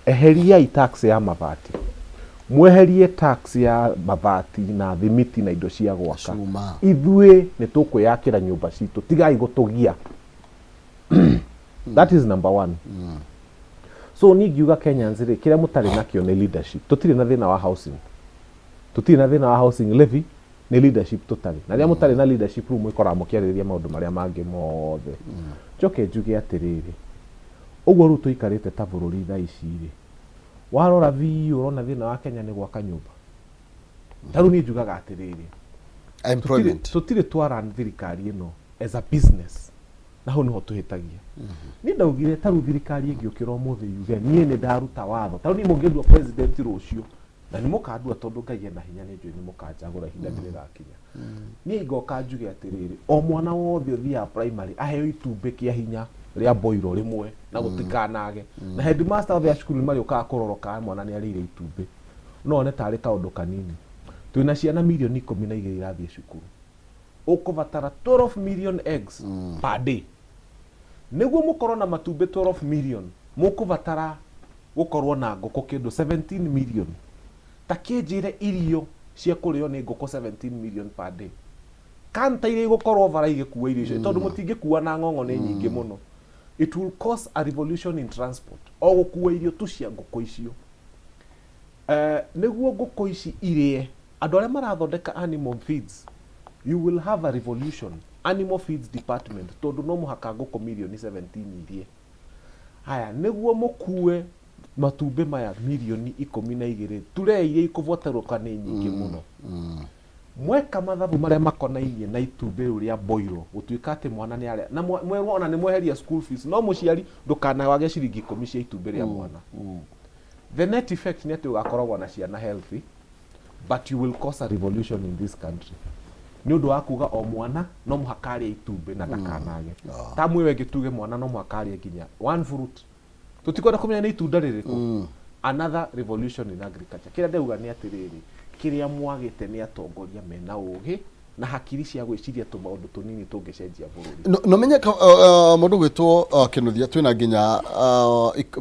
Eheriai tax ya mabati. Mweherie tax ya mabati na thimiti na indo cia gwaka. Cuma. Ithuĩ nĩ tũkwĩyakĩra nyũmba citũ. Tigai gũtũgia. That is number one. So niĩ ngiuga Kenyans rĩ, kĩrĩa mũtarĩ nakĩo nĩ leadership. Tũtirĩ na thĩna wa housing. Tũtirĩ na thĩna wa housing levy, nĩ leadership tũtarĩ. Na rĩrĩa mũtarĩ na leadership rĩu mwĩkoraga mũkĩarĩrĩria maũndũ marĩa mangĩ mothe. Njoke njuge atĩrĩrĩ, Ũguo rĩu tũikarĩte ta bũrũri thaa ici rĩ, warora biũ ũrona thĩna wa Kenya nĩ gwaka nyũmba. Ta rĩu niĩ njugaga atĩrĩrĩ, Employment. tũtirĩ twa run thirikari ĩno as a business, na hau nĩho tũhĩtagia. Niĩ ndaugire ta rĩu thirikari ĩngĩũkĩra ũmũthĩ yuge niĩ nĩ ndaruta watho, ta rĩu niĩ mũngĩndua president rũciũ, na nĩ mũkandua tondũ Ngai ena hinya nĩ njũĩ nĩ mũkanjagũra ihinda nĩ rĩgakinya. Niĩ ngoka njuge atĩrĩrĩ, o mwana wothe ũthiaga primary aheo itumbĩ kĩa hinya rĩa boiro rĩmwe na gũtikanage. Na headmaster othe a cukuru nĩ marĩũkaga kũrora kana mwana nĩ arĩire itumbĩ. No one tarĩ kaũndũ kanini. Twĩna ciana mirioni 12 irathiĩ cukuru. Ũkũbatara 12 million eggs per day. Nĩguo mũkorwo na matumbĩ 12 million, mũkũbatara gũkorwo na ngũkũ kĩndũ 17 million. Ta kĩnjĩre irio cia kũrĩo nĩ ngũkũ 17 million per day. Kanta iria igũkorwo bara igĩkua irio icio, tondũ mũtingĩkua na ng'ong'o nĩ nyingĩ mũno. It will cause a revolution in transport. O gũkua irio tu cia ngũkũ icio. Nĩguo ngũkũ ici irĩe, andũ arĩa marathondeka animal feeds, you will have a revolution. Animal feeds department, tondũ no mũhaka ngũkũ mirioni 17 irĩe. Haya, nĩguo mũkue matumbĩ maya mirioni 12, turee iria ikũboterũka nĩ nyingĩ mũno. Mweka mathabu marĩa makonainie na itumbĩ rĩu rĩa boiro, gũtuĩka atĩ mwana nĩ arĩa, na mwerwo ona nĩ mweheria school fees, no mũciari ndũkanawage ciringi 10 cia itumbĩ rĩa mwana. The net effect nĩ atĩ ũgakoragwo na ciana healthy, but you will cause a revolution in this country. Nĩ ũndũ wa kuga o mwana no mũhaka arĩe itumbĩ na ndakanage. Ta mwĩwe ĩngĩ tuge mwana no mũhaka arĩe nginya one fruit. Tũtikwenda kũmenya nĩ itunda rĩrĩkũ. Another revolution in agriculture. Kĩrĩa ndĩrauga nĩ atĩrĩrĩ, kĩrĩa mwagĩte nĩ atongoria mena ũgĩ na hakiri cia gwĩciria tũmaũndũ tũnini tũngĩcenjia bũrũri. No menye mũndũ gwĩtwo Kĩnuthia twĩna nginya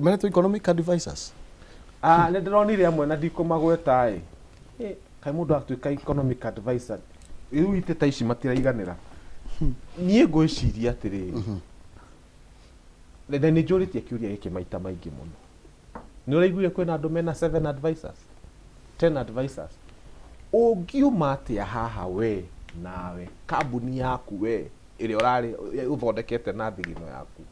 meretwo economic advisors. Nĩ ndĩronire amwe na ndikũmagweta ĩ. Kaĩ mũndũ atuĩka economic advisor, rĩu itĩ ta ici matiraiganĩra. Niĩ ngwĩciria atĩrĩrĩ, na nĩ njũrĩtie kĩũria gĩkĩ maita maingĩ mũno. Nĩ ũraiguire kwĩna andũ mena seven advisors, 10 advisors? Ũngiuma atĩa haha we nawe, kambuni yaku we ĩrĩa ũrarĩ ũthondekete na thigino yaku,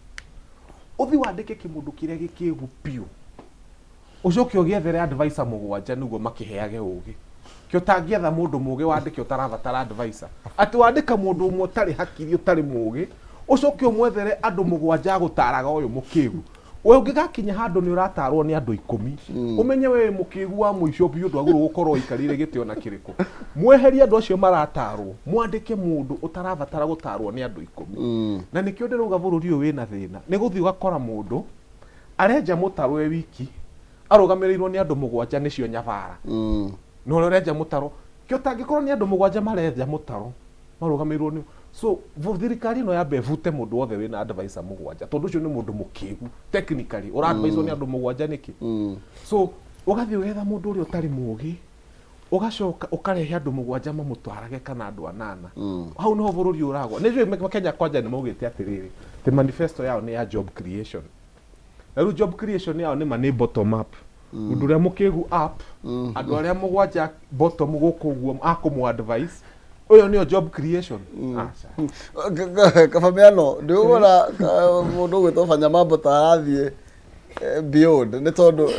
ũthiĩ wandĩke kĩmũndũ kĩrĩa gĩkĩgu biũ, ũcoke ũgĩethere advisor mũgwanja nĩguo makĩheage ũgĩ. Kĩ ũtangĩetha mũndũ mũgĩ wandĩke ũtarabatara advisor? Atĩ wandĩka mũndũ ũmwe ũtarĩ hakiri, ũtarĩ mũgĩ, ũcoke ũmwethere andũ mũgwanja agũtaraga ũyũ mũkĩgu. We ũngĩgakinya handũ nĩ ũratarwo nĩ andũ 10, ũmenye we wĩ mũkĩgu wa mũico biũ, ndwagĩrĩirwo gũkorwo ũikarĩire gĩtĩ ona kĩrĩkũ. Mweherie andũ acio maratarwo, mwandĩke mũndũ ũtarabatara gũtarwo nĩ andũ 10. Na nĩkĩo ndĩrauga bũrũri ũyũ wĩna thĩna. Nĩ gũthiĩ ũgakora mũndũ arenja mũtaro e wiki, arũgamĩrĩirwo nĩ andũ mũgwanja, nĩcio nyabara. Na ũrĩa ũrenja mũtaro, kĩ ũtangĩkorwo nĩ andũ mũgwanja marenja mũtaro marũgamĩrĩirwo nĩ, so thirikari ĩno yambe ĩbute mũndũ wothe wĩna advisor mũgwanja, tondũ ũcio nĩ mũndũ mũkĩgu technically. Ũra advisor nĩ andũ mũgwanja nĩkĩ? So ũgathiĩ ũgetha mũndũ ũrĩa ũtarĩ mũgĩ, ũgacoka ũkarehe andũ mũgwanja mamũtwarage kana andũ anana. Hau nĩho bũrũri ũragwa. Nĩ njũĩ Kenya Kwanza nĩ maugĩte atĩrĩrĩ, atĩ manifesto yao nĩ ya job creation, na rĩu job creation yao nĩ ma nĩ bottom up, mũndũ ũrĩa mũkĩgu up, andũ arĩa mũgwanja bottom gũkũ ũguo akũmũ advice, ũyũ nĩyo job creation. Aca. Kabamiano, ndĩũgona mũndũ ũgwĩtwo Fanya Mambo ta arathiĩ beyond nĩ tondũ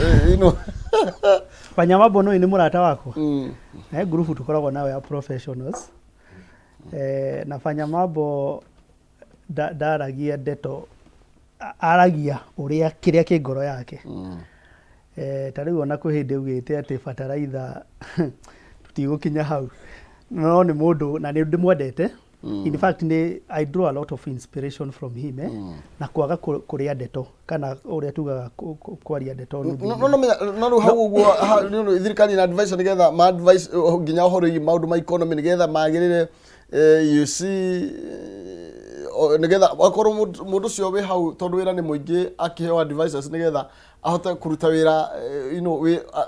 Fanya Mambo no nĩ mũrata wakwa. He ngurubu tũkoragwo nayo ya professionals. Na Fanya Mambo ndaragia ndeto, aragia ũrĩa kĩrĩa kĩ ngoro yake. Ta rĩu ona kwĩ hĩndĩ augĩte atĩ bataraitha tũtigũkinya hau, no nĩ mũndũ na nĩ ndĩmwendete. In fact, nĩ I draw a lot of inspiration from him, na kwaga kũrĩa ndeto kana ũrĩa tugaga kwaria ndeto nuthu. No menya no rĩu hau ũguo nĩ ũndũ thirikari na advisor nĩgetha ma advice nginya ũhoro wĩgiĩ maũndũ ma economy nĩgetha magĩrĩre, you see, nĩgetha akorwo mũndũ ũcio wĩ hau, tondũ wĩra nĩ mũingĩ, akĩheo advisors nĩgetha ahote kũruta wĩra,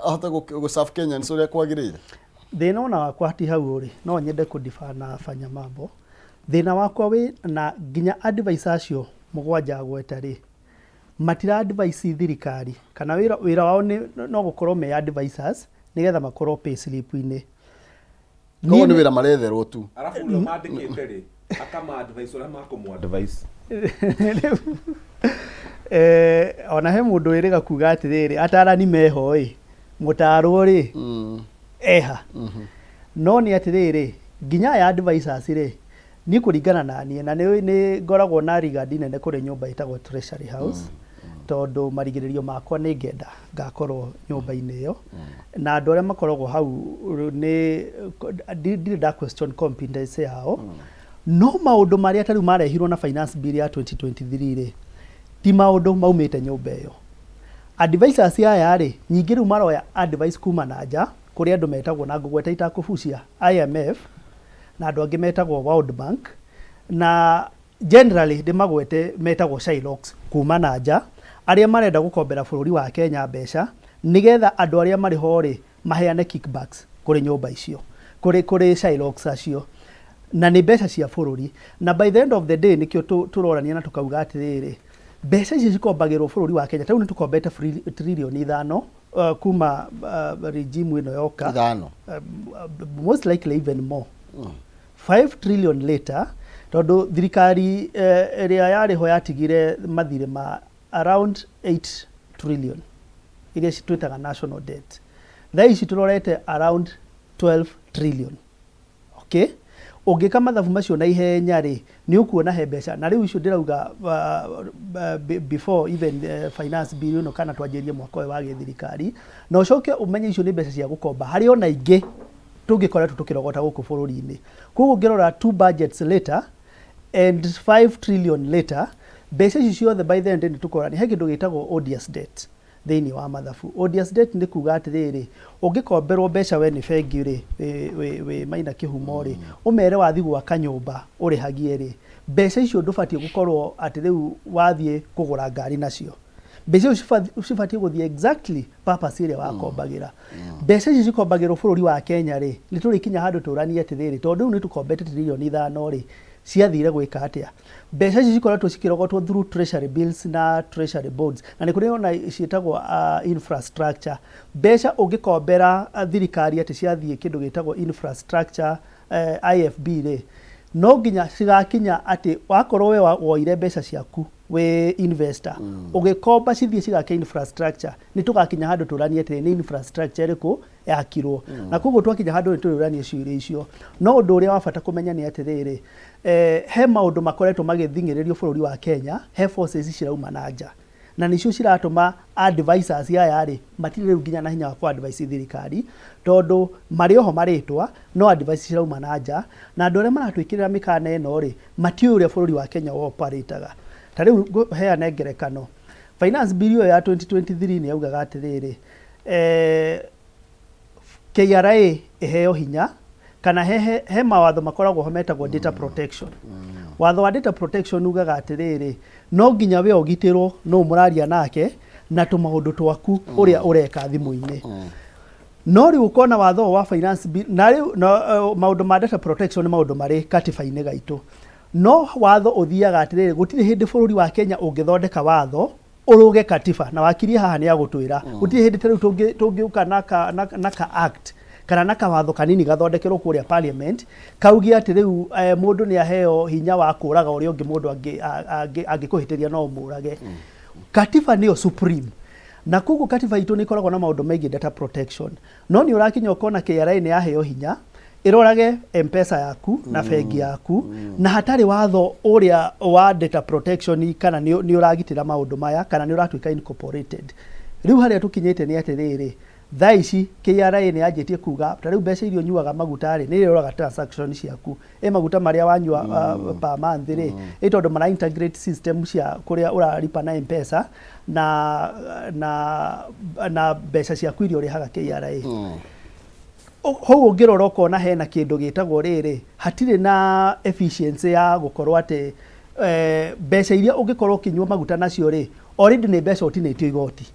ahote gũ serve Kenyans ũrĩa kwagĩrĩire. Thĩna ona wakwa ti hau ũrĩ, no nyende kũdifa na Fanya Mambo. Thĩna wakwa wĩ na nginya advisor acio mũgwanja gweta rĩ, matira advise thirikari kana wĩra wao nĩ no gũkorwo me advisors nĩgetha makorwo pay slip-inĩ. Koguo nĩ wĩra maretherwo tu. Arabu ũrĩa mandĩkĩte rĩ, akama advice ũrĩa makũmũ advice. Ona he mũndũ wĩrĩga kuga atĩrĩrĩ, atarani meho ĩ, mũtarwo rĩ eha? No nĩ atĩrĩrĩ, nginya aya advisors rĩ, niĩ kũringana na niĩ na nĩ ngoragwo na regard nene kũrĩ nyũmba ĩtagwo Treasury House, tondũ marigĩrĩrio makwa nĩ ngenda ngakorwo nyũmba-inĩ ĩyo, na andũ arĩa makoragwo hau nĩ ndirĩ nda question competence yao. No maũndũ marĩa ta rĩu marehirwo na finance bill ya 2023 rĩ, ti maũndũ maumĩte nyũmba ĩyo. Advisors aya rĩ, nyingĩ rĩu maroya advice kuma na nja kũrĩ andũ metagwo, na ngũgweta itakũbucia, IMF na andũ angĩ metagwo World Bank, na generally ndĩmagwete metagwo Shylocks kuma na nja, arĩa marenda gũkombera bũrũri wa Kenya mbeca nĩgetha andũ arĩa marĩ ho rĩ maheane kickbacks kũrĩ nyũmba icio, kũrĩ Shylocks acio, na nĩ mbeca cia bũrũri. Na by the end of the day, nĩkĩo tũrorania na tũkauga atĩrĩrĩ, mbeca icio cikombagĩrwo bũrũri wa Kenya. Ta rĩu nĩ tũkombete 5 trillion kuma regime ĩno yoka. 5. Most likely even more, 5 trillion later, tondũ thirikari ĩrĩa yarĩ ho yatigire mathirĩ ma around 8 trillion iria twĩtaga national debt. Thaa ici tũrorete around 12 trillion. Okay, ũngĩka mathabu macio na ihenya rĩ, nĩ ũkuona he mbeca. Na rĩu icio ndĩrauga before even finance bill ĩno kana twanjĩrie mwaka ũyũ wa gĩthirikari. Na ũcoke ũmenye icio nĩ mbeca cia gũkomba, harĩ ona ingĩ tũngĩkoretwo tũkĩrogota gũkũ bũrũri-inĩ. Koguo ũngĩrora two budgets later and 5 trillion later, mbeca ici ciothe by the end nĩ tũkorani he kĩndũ gĩtagwo odious debt thĩinĩ wa mathabu. Odious debt nĩ kuga atĩrĩrĩ, ũngĩkomberwo mbeca we nĩ bengi rĩ, wĩ Maina Kĩhumo rĩ, ũmere wathiĩ gwaka nyũmba ũrĩhagie rĩ, mbeca icio ndũbatiĩ gũkorwo atĩ rĩu wathiĩ kũgũra ngari nacio. Mbeca icio cibatiĩ gũthiĩ exactly purpose ĩrĩa wakombagĩra. Mbeca ici cikombagĩrwo bũrũri wa Kenya rĩ, nĩ tũrĩkinya handũ tũranie atĩrĩrĩ, tondũ rĩu nĩ tũkombete 5 trillion rĩ, ciathire gwĩka atĩa? Mbeca ici cikoretwo cikĩrogotwo through treasury bills na treasury bonds, na nĩ kũrĩ ona ciĩtagwo infrastructure mbeca. Ũngĩkombera thirikari atĩ ciathiĩ kĩndũ gĩtagwo infrastructure, IFB rĩ, no nginya cigakinya atĩ wakorwo we woire mbeca ciaku wĩ investor, ũgĩkomba cithiĩ cigake infrastructure, nĩ tũgakinya handũ tũranie atĩrĩ, nĩ infrastructure ĩrĩkũ yakirwo? Na koguo twakinya handũ nĩ tũrĩũrania ciũria icio. No ũndũ ũrĩa wa bata kũmenya nĩ atĩrĩrĩ, he maũndũ makoretwo magĩthing'ĩrĩrio bũrũri wa Kenya, he forces cirauma na nja na nĩcio ciratũma advisors aya rĩ matirĩ rĩu nginya na hinya wa kũ advise thirikari, tondũ marĩ oho marĩtwa no advice cirauma na nja, na andũ arĩa maratwĩkĩrĩra mĩkana ĩno rĩ, matiũĩ ũrĩa bũrũri wa Kenya operataga. Ta rĩu ngũheane ngerekano, finance bill ĩyo ya 2023 nĩ yaugaga atĩrĩrĩ, KRA ĩheo hinya kana he mawatho makoragwo ho metagwo data protection. Watho wa data protection ugaga atĩrĩrĩ, no nginya we ũgitĩrwo nũ mũraria nake na tũmaũndũ twaku ũrĩa ũreka thimũ-inĩ. No rĩu ũkona watho ũyũ wa finance bill na rĩu no, maũndũ ma data protection nĩ maũndũ marĩ katiba-inĩ gaitũ, no watho ũthiaga atĩrĩrĩ, gũtirĩ hĩndĩ bũrũri wa Kenya ũngĩthondeka watho ũrũge katiba, na wakirie haha nĩ agũtwĩra gũtirĩ hĩndĩ ta rĩu tũngĩũka na ka act kana na kawatho kanini gathondekerwo kũrĩa parliament kauge atĩ rĩu mũndũ nĩ aheo hinya wa kũraga ũrĩa ũngĩ, mũndũ angĩkũhĩtĩria no ũmũrage. Katiba nĩyo supreme, na koguo katiba itũ nĩ ĩkoragwo na maũndũ megiĩ data protection. No nĩ ũrakinya ũkona KRA nĩ yaheo hinya ĩrorage M-Pesa yaku na bengi yaku na hatarĩ watho ũrĩa wa data protection, kana nĩ ũragitĩra maũndũ maya kana nĩ ũratuĩka incorporated. Rĩu harĩa tũkinyĩte nĩ atĩrĩrĩ, thaa ici KRA nĩ yanjĩtie kuga ta rĩu mbeca iria ũnyuaga maguta rĩ, nĩ ĩroraga transaction ciaku, ĩ maguta marĩa wanyua per month rĩ, ĩ tondũ mara integrate system cia kũrĩa ũraripa na M-Pesa na mbeca ciaku iria ũrĩhaga KRA. Hau ũngĩrora ũkona hena kĩndũ gĩtagwo rĩrĩ, hatirĩ na efficiency ya gũkorwo atĩ mbeca iria ũngĩkorwo ũkĩnyua maguta nacio rĩ, already nĩ mbeca ũtinĩtio igoti.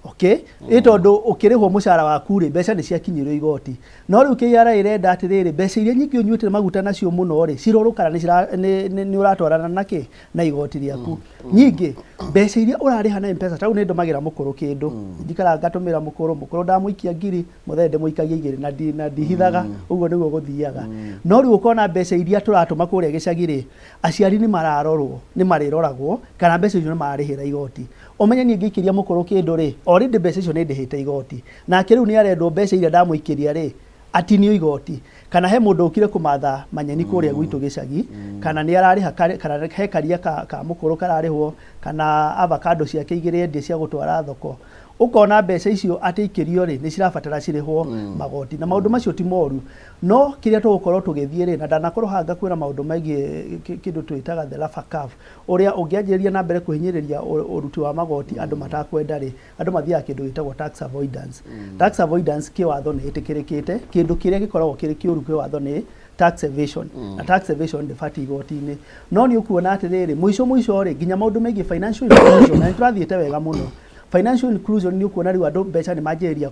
Okay, ĩ tondũ ũkĩrĩhwo mũcara waku rĩ, mbeca nĩ ciakinyĩrio igoti. No rĩu KRA ĩrenda atĩrĩrĩ, mbeca iria nyingĩ ũnyuĩte maguta nacio mũno rĩ, cirorwo kana nĩ ũratwarana na kĩ na igoti rĩaku. Nyingĩ mbeca iria ũrarĩha na M-Pesa, ta rĩu nĩ ndũmagĩra mũkũrũ kĩndũ, njikaraga ngatũmĩra mũkũrũ, mũkũrũ ndamũikia 1000, mũthee ndĩmũikagia 2 na ndihithaga. Ũguo nĩguo gũthiaga. No rĩu ũkona mbeca iria tũratũma kũrĩa gĩcagi rĩ, aciari nĩ mararorwo, nĩ marĩroragwo kana mbeca icio nĩ mararĩhĩra igoti. Ũmenye niĩ ngĩikĩria mũkũrũ kĩndũ rĩ, already mbeca icio nĩ ndĩhĩte igoti, nake rĩu nĩ arendwo mbeca iria ndamũikĩria rĩ, atinio igoti. Kana he mũndũ ũkire kũmatha manyeni kũrĩa gwitũ gĩcagi, kana nĩ ararĩha kana he karia ka mũkũrũ kararĩhwo, kana avocado ciake 2 endie cia gũtwara thoko, ũkona mbeca icio atĩ ikĩrio rĩ, nĩ cirabatara cirĩhwo magoti. Na maũndũ macio ti moru, no kĩrĩa tũgũkorwo tũgĩthiĩ rĩ, na ndanakorwo haha ngakwĩra maũndũ megiĩ kĩndũ twĩtaga the Laffer curve, ũrĩa ũngĩanjĩrĩria na mbere kũhinyĩrĩria ũruti wa magoti andũ matakwenda rĩ, andũ mathiaga kĩndũ gĩtagwo tax avoidance. Tax avoidance kĩwatho nĩ ĩtĩkĩrĩkĩte. Kĩndũ kĩrĩa gĩkoragwo kĩrĩ kĩũru kĩwatho nĩ tax evasion, na tax evasion ndĩbatiĩ igoti-inĩ. No nĩ ũkuona atĩrĩrĩ, mũico mũico rĩ, nginya maũndũ megiĩ financial inclusion, na nĩ tũrathiĩte wega mũno financial inclusion, nĩ ũkuona rĩu andũ mbeca nĩ manjĩrĩria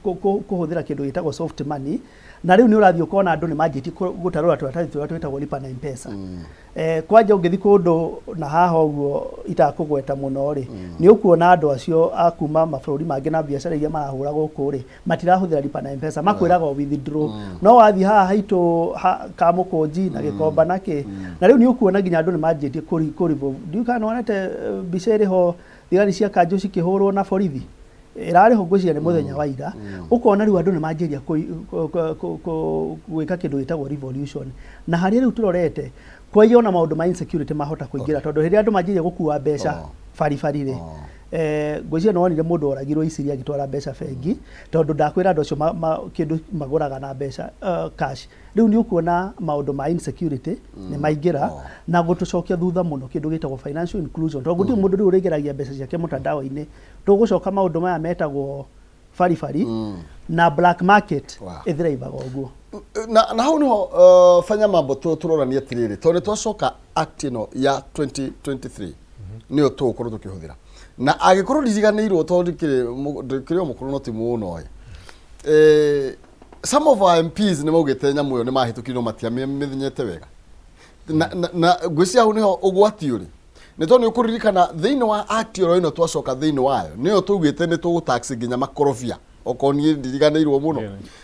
kũhũthĩra kĩndũ gĩtagwo soft money. Na rĩu nĩ ũrathiĩ ũkona andũ nĩ manjĩtie gũtarũra tũratathi tũrĩa twĩtagwo lipa na M-Pesa. Kwanja ũngĩthiĩ kũndũ na haha ũguo itakũgweta mũno rĩ, nĩ ũkuona andũ acio a kuma mabũrũri mangĩ na biacara iria marahũra gũkũ rĩ, matirahũthĩra lipa na M-Pesa, makwĩraga o withdraw. No wathiĩ haha haitũ Kamũkũnji na Gĩkomba na kĩ, na rĩu nĩ ũkuona nginya andũ nĩ manjĩtie kũribũ. Ndiũĩ kana nĩwonete mbica ĩrĩ ho, thigari cia kanjũ cikĩhũrwo na borithi, ĩrarĩ ho ngwĩciria nĩ mũthenya wa ira. Ũkona rĩu andũ nĩ manjĩrĩria gwĩka kĩndũ gĩtagwo revolution, na harĩa rĩu tũrorete kwaia ona maũndũ ma insecurity mahota kũingĩra, tondũ rĩrĩa andũ manjĩrĩria gũkua mbeca baribari rĩ, ngwĩciria nĩ wonire mũndũ oragirwo Iciri agĩtwara mbeca bengi, tondũ ndakwĩra andũ acio kĩndũ magũraga na mbeca cash. Rĩu nĩ ũkuona maũndũ ma insecurity nĩ maingĩra na gũtũcokia thutha mũno kĩndũ gĩtagwo financial inclusion, tondũ gũtirĩ mũndũ rĩu ũrĩgeragia mbeca ciake mũtandao-inĩ. Tũgũcoka maũndũ maya metagwo baribari na black market ĩthiraivaga ũguo. Na hau niho fanya mambo tũrorania atĩrĩrĩ, tondũ nĩ twacoka act ĩno ya 2023 nĩyo tũgũkorwo tũkĩhũthĩra, na angĩkorwo ndiriganĩirwo, tondũ ndikĩrĩ o mũkũrũ no ti mũno ĩ. Some of our MPs nĩ maugĩte nyamũ ĩyo nĩ mahĩtũkire no matiamĩmenyete wega na ngwĩciria hau nĩho ũgwati ũrĩ, nĩ tondũ nĩ ũkũririkana thĩinĩ wa act oro ĩno twacoka thĩinĩ wayo nĩyo tũugĩte nĩ tũgũtax nginya makorobia, okorwo niĩ ndiriganĩirwo mũno.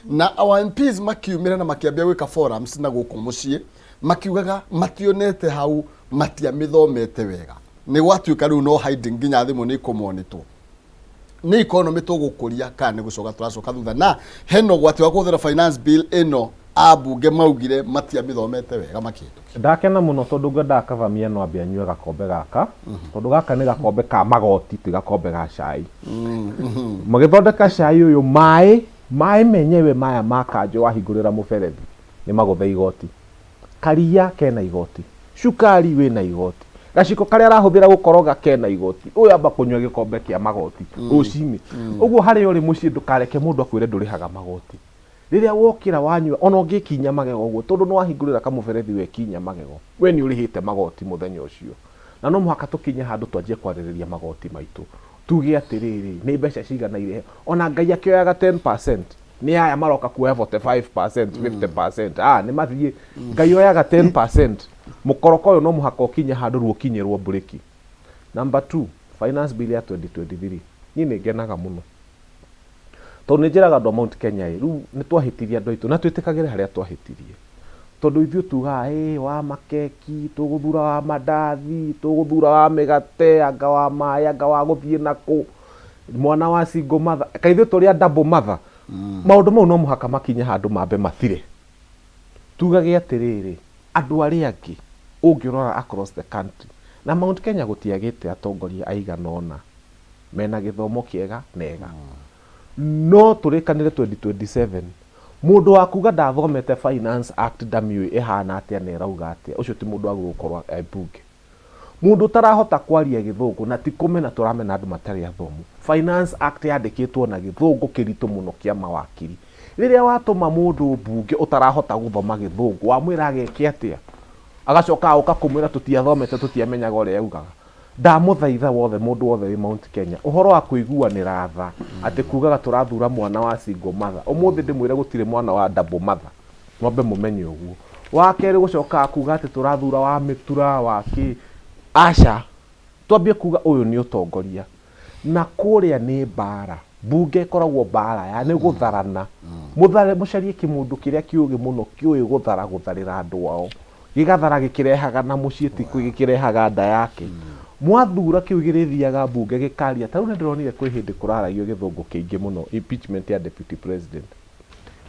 Na our MPs makiumĩra na makĩambia gwĩka forums na gũkũ mũciĩ makiugaga mationete hau, matiamĩthomete wega. Nĩ gwatuĩka rĩu no hiding nginya thimũ nĩ ikũmonitwo. Nĩ economy tũgũkũria kana nĩ gũcoka tũracoka thutha? Na hena ũgwati wa kũhũthĩra finance bill ĩno ambunge maugire matiamĩthomete wega makĩhĩtũkia. Ndakena mũno tondũ ngwendaga Kavamia no ambe anyue gakombe gaka, tondũ gaka nĩ gakombe ka magoti, ti gakombe ga cai. Magĩthondeka cai ũyũ, maĩ menyewe maya ma kanjũ wahingũrĩra mũberethi nĩ magũthe igoti. Karia kena igoti, cukari wĩna igoti, gaciko karĩa arahũthĩra gũkoroga kena igoti. Ũyũ amba kũnyua gĩkombe kĩa magoti rũcinĩ. Ũguo harĩa ũrĩ mũciĩ, ndũkareke mũndũ akwĩre ndũrĩhaga magoti. Rĩrĩa wokĩra wanyua, ona ũngĩkinya magego ũguo, tondũ nĩ wahingũrĩra kamũberethi wekinya magego, we nĩ ũrĩhĩte magoti mũthenya ũcio. Na no mũhaka tũkinye handũ twanjie kwarĩrĩria magoti maitũ, tuge atĩrĩrĩ, nĩ mbeca cigana irĩhe? Ona Ngai akĩoyaga 10%, nĩ aya maroka kuoya 45%, 50%, ah, nĩ mathiĩ. Ngai oyaga 10%. Mũkoroko ũyũ no mũhaka ũkinye handũ rĩu ũkinyĩrwo mburĩki. Number 2, finance bill ya 2023, niĩ nĩ ngenaga mũno tondũ nĩ njĩraga andũ a Mount Kenya ĩ, rĩu nĩ twahĩtirie andũ aitũ na twĩtĩkagĩre harĩa twahĩtirie, tondũ ithuĩ tugaga ĩ wa makeki, tũgũthura wa mandathi, tũgũthura wa mĩgate, anga wa maĩ, anga wa gũthiĩ nakũ, mwana wa single mother, kaĩ ithuĩ tũrĩ a double mother. Maũndũ mau no mũhaka makinye handũ mambe mathire, tugage atĩrĩrĩ, andũ arĩa angĩ ũngĩrora across the country na Mount Kenya gũtiagĩte atongoria aigana ũna mena gĩthomo kĩega nega, no tũrĩkanĩre 2027 mũndũ wa kuga ndathomete Finance Act, ndamĩũĩ ĩhana atĩa na ĩrauga atĩa, ũcio ti mũndũ wagĩrĩirwo gũkorwo e mbunge. Mũndũ ũtarahota kwaria gĩthũngũ, na ti kũmena tũramena andũ matarĩ athomu. Finance Act yandĩkĩtwo na gĩthũngũ kĩritũ mũno kĩa mawakiri. Rĩrĩa watũma mũndũ mbunge ũtarahota gũthoma gĩthũngũ, wamwĩra ageke atĩa? Agacoka agoka kũmwĩra tũtiathomete, tũtiamenyaga ũrĩa augaga. Ndamũthaitha wothe, mũndũ wothe wĩ Mount Kenya, ũhoro wa kũiguanĩra tha atĩ kugaga tũrathura mwana wa single mother, ũmũthĩ ndĩmwĩre gũtirĩ mwana wa double mother, mwambe mũmenye ũguo. Wa kerĩ, gũcokaga kuga atĩ tũrathura wa mĩtura wa kĩ, aca. Twambie kuga ũyũ nĩ ũtongoria na kũrĩa nĩ mbara. Mbunge ĩkoragwo mbara ya nĩ gũtharana. Mũthare, mũcarie kĩmũndũ kĩrĩa kĩũgĩ mũno, kĩũĩ gũthara, gũtharĩra andũ ao, gĩgathara gĩkĩrehaga na mũciĩ, ti gĩkĩrehaga nda yake. Mwathura kĩu gĩrĩthiaga mbunge gĩkaria. Ta rĩu nĩ ndĩronire kwĩ hĩndĩ kũraragio gĩthũngũ kĩingĩ mũno impeachment ya deputy president,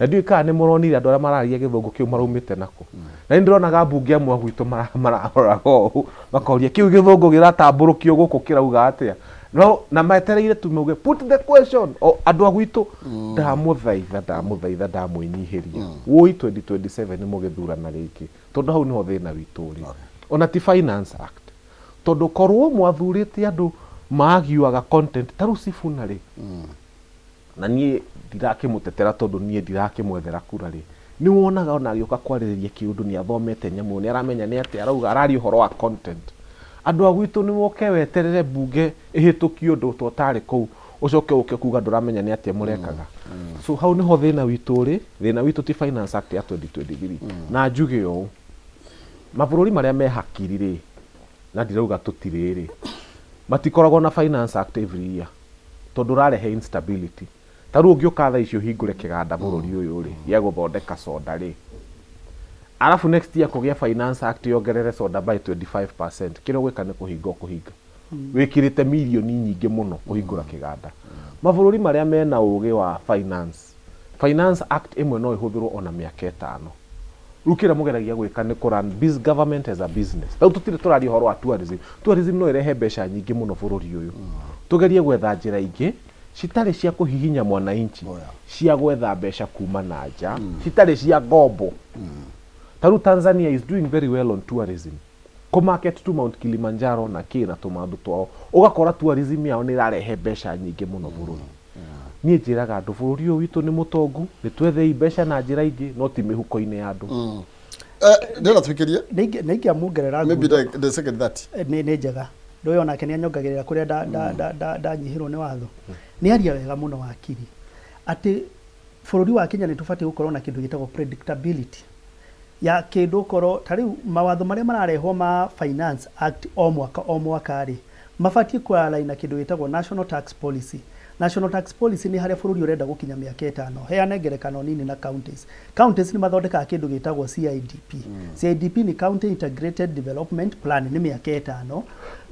na ndiũĩ kana nĩ mũronire andũ arĩa mararia gĩthũngũ kĩu maraumĩte nakũ. Na nĩ ndĩronaga mbunge amwe a gwitũ mararoraga ũũ makoria kĩu gĩthũngũ gĩratambũrũkio gũkũ kĩrauga atĩa, no na metereire tu mauge "Put the question." O andũ a gwitũ, ndamũthaitha, ndamũthaitha, ndamwĩnyihĩria, wũi 2027 nĩ mũgĩthurana rĩngĩ, tondũ hau nĩho thĩna witũ ũrĩ. Ona ti Finance Act, tondũ korwo mwathurĩte andũ maagiuaga content ta rĩu Sifuna rĩ, na niĩ ndirakĩmũtetera tondũ niĩ ndirakĩmwethera kura rĩ, nĩ wonaga ona agĩũka kwarĩrĩria kĩũndũ nĩ athomete nyamũ, nĩ aramenya nĩ atĩa arauga, araria ũhoro wa content. Andũ a gwitũ nĩ woke weterere mbunge ĩhĩtũkie ũndũ to ũtarĩ kũu, ũcoke ũke kuga ndũramenya nĩ atĩa mũrekaga. So hau nĩho thĩna witũ ũrĩ. Thĩna witũ ti Finance Act ya 2023. Na njuge ũũ, mabũrũri marĩa me hakiri rĩ, na ndirauga tũtirĩ rĩ, matikoragwo na Finance Act every year, tondũ ũrarehe instability. Ta rĩu ũngĩũka thaa ici ũhingũre kĩganda bũrũri ũyũ rĩ gĩa gũthondeka soda rĩ, arabu next year kũgĩa Finance Act yongerere soda by 25%, kĩrĩa ũgwĩka nĩ kũhinga. Ũkũhinga wĩkĩrĩte mirioni nyingĩ mũno kũhingũra kĩganda. Mabũrũri marĩa mena ũgĩ wa finance, Finance Act ĩmwe no ĩhũthĩrwo ona mĩaka 5. Rĩu kĩrĩa mũgeragia gwĩka nĩ kũ run government as a business. Rĩu tũtirĩ tũraria ũhoro wa tourism. Tourism no ĩrehe mbeca nyingĩ mũno bũrũri ũyũ. Tũgerie gwetha njĩra ingĩ citarĩ cia kũhihinya mwananchi, cia gwetha mbeca kuma na nja, citarĩ cia ngombo. Ta rĩu Tanzania is doing very well on tourism, kũ market to Mount Kilimanjaro na kĩ na tũmaũndũ twao, ũgakora tourism yao nĩ ĩrarehe mbeca nyingĩ mũno bũrũri. Niĩ njĩraga andũ bũrũri ũyũ witũ nĩ mũtongu, nĩ twethei mbeca na njĩra ingĩ, no ti mĩhuko-inĩ ya andũ. Ndĩrenda twĩkĩrie. Nĩ ingĩamuongerera maybe ngundo. The second that Nĩ njega ndå ũyũ onake nĩ anyongagĩrĩra kũrĩa ndanyihĩrwo nĩ watho. Nĩ aria wega mũno wakiri atĩ Bũrũri wa Kenya nĩ tũbatiĩ gũkorwo na kĩndũ gĩtagwo predictability ya kĩndũ okorwo ta rĩu mawatho marĩa mararehwo ma Finance Act o mwaka o mwaka rĩ, mabatiĩ kũ align na kĩndũ gĩtagwo National Tax Policy. National Tax Policy nĩ harĩa bũrũri ũrenda gũkinya mĩaka ĩtano. Heane ngerekano nini na counties. Counties nĩ mathondekaga kĩndũ gĩtagwo CIDP. CIDP nĩ County Integrated Development Plan, nĩ mĩaka ĩtano.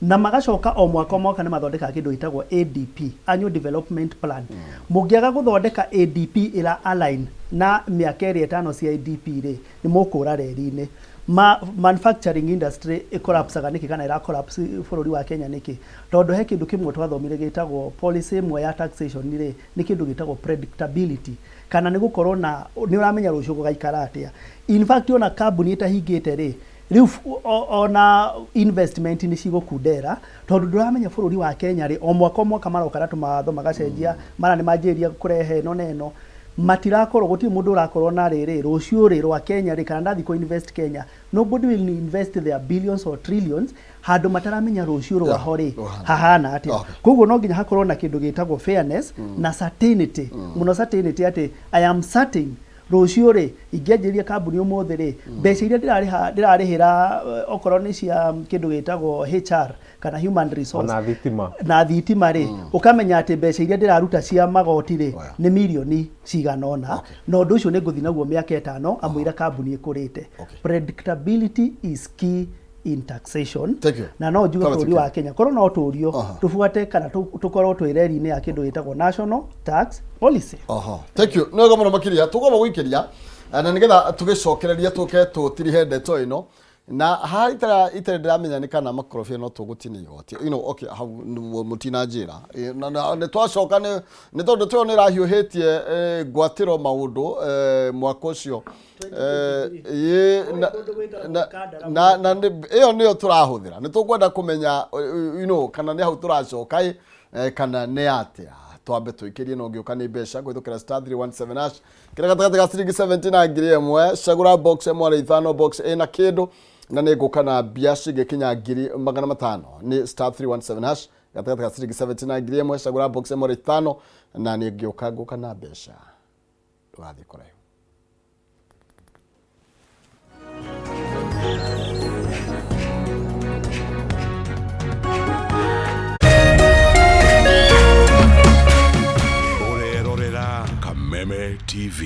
Na magacoka o mwaka o mwaka nĩ mathondekaga kĩndũ gĩtagwo ADP, Annual Development Plan. Mũngĩaga gũthondeka ADP ĩra align na mĩaka ĩrĩa ĩtano CIDP rĩ, nĩ mũkũra reri-inĩ. Ma, manufacturing industry ĩcollapsaga nĩkĩ kana ĩra collapse bũrũri wa Kenya nĩkĩ? Tondũ he kĩndũ kĩmwe twathomire gĩtagwo policy ĩmwe ya taxation rĩ, nĩ kĩndũ gĩtagwo predictability kana nĩ gũkorwo na nĩ ũramenya rũciũ gũgaikara atĩa. In fact ona kambuni ĩtahingĩte rĩ, rĩu ona investment nĩ cigũkundera tondũ ndũramenya bũrũri wa Kenya rĩ, o mwaka o mwaka maroka na tũmawatho magacenjia, mara nĩ manjĩrĩria kũrehe ĩno na ĩno, matirakorwo gũtirĩ mũndũ ũrakorwo na rĩrĩ rũciũ rĩ rwa Kenya rĩ, kana ndathiĩ kũ invest Kenya, nobody will invest their billions or trillions handũ mataramenya rũciũ rwaho rĩ rũhana. hahana atĩa. Koguo no nginya hakorwo na kĩndũ gĩtagwo fairness na certainty, mũno certainty atĩ I am certain rũciũ rĩ ingĩanjĩrĩria kambuni ũmũthĩ rĩ, mbeca iria ndĩrarĩha ndĩrarĩhĩra okorwo nĩ cia kĩndũ gĩtagwo HR kana human resource Ona thitima. Na thitima rĩ, ũkamenya atĩ mbeca iria ndĩraruta cia magoti rĩ Oya. Nĩ mirioni cigana ũna, na ũndũ ũcio nĩ ngũthiĩ naguo mĩaka ĩtano amũira kambuni ĩkũrĩte. Predictability is key in taxation. Thank you. Na no njuge Kama bũrũri thank you. Wa Kenya korwo no tũrio tũbuate kana tũkorwo twĩ reri-inĩ ya kĩndũ gĩtagwo national tax policy. Oho, thank you. Nĩ wega mũno makĩria. Tũgoma gũikĩria na nĩgetha tũgĩcokereria tũke tũtirihe ndeto ĩno na haha itarĩ ndĩramenya nĩ kana makorobia no tũgũtinia igoti. Okay, hau mũtinanjĩra. Na nĩ twacoka nĩ tondũ ndeto ĩyo nĩ ĩrahiũhĩtie ngwatĩro maũndũ mwaka ũcio. Ĩ, na ĩyo nĩyo tũrahũthĩra, nĩ tũkwenda kũmenya kana nĩ hau tũracoka ĩ, kana nĩ atĩa. Twambe tũikĩrie no ngĩũka nĩ mbeca kũhĩtũkĩra *317# kĩrĩa gatagatĩ ga ciringi 70 na 1000. Cagũra box ĩmwe arĩ ithano, box ĩna kĩndũ, na nĩ ngũka na mbia cingĩkinya 500,000. Nĩ *317# gatagatĩ ga ciringi 70 na 1000. Cagũra box ĩmwe arĩ ithano na nĩ ngĩũka ngũka na mbeca. Ndũgathiĩ kũraihu. Ũrerorera Kameme TV.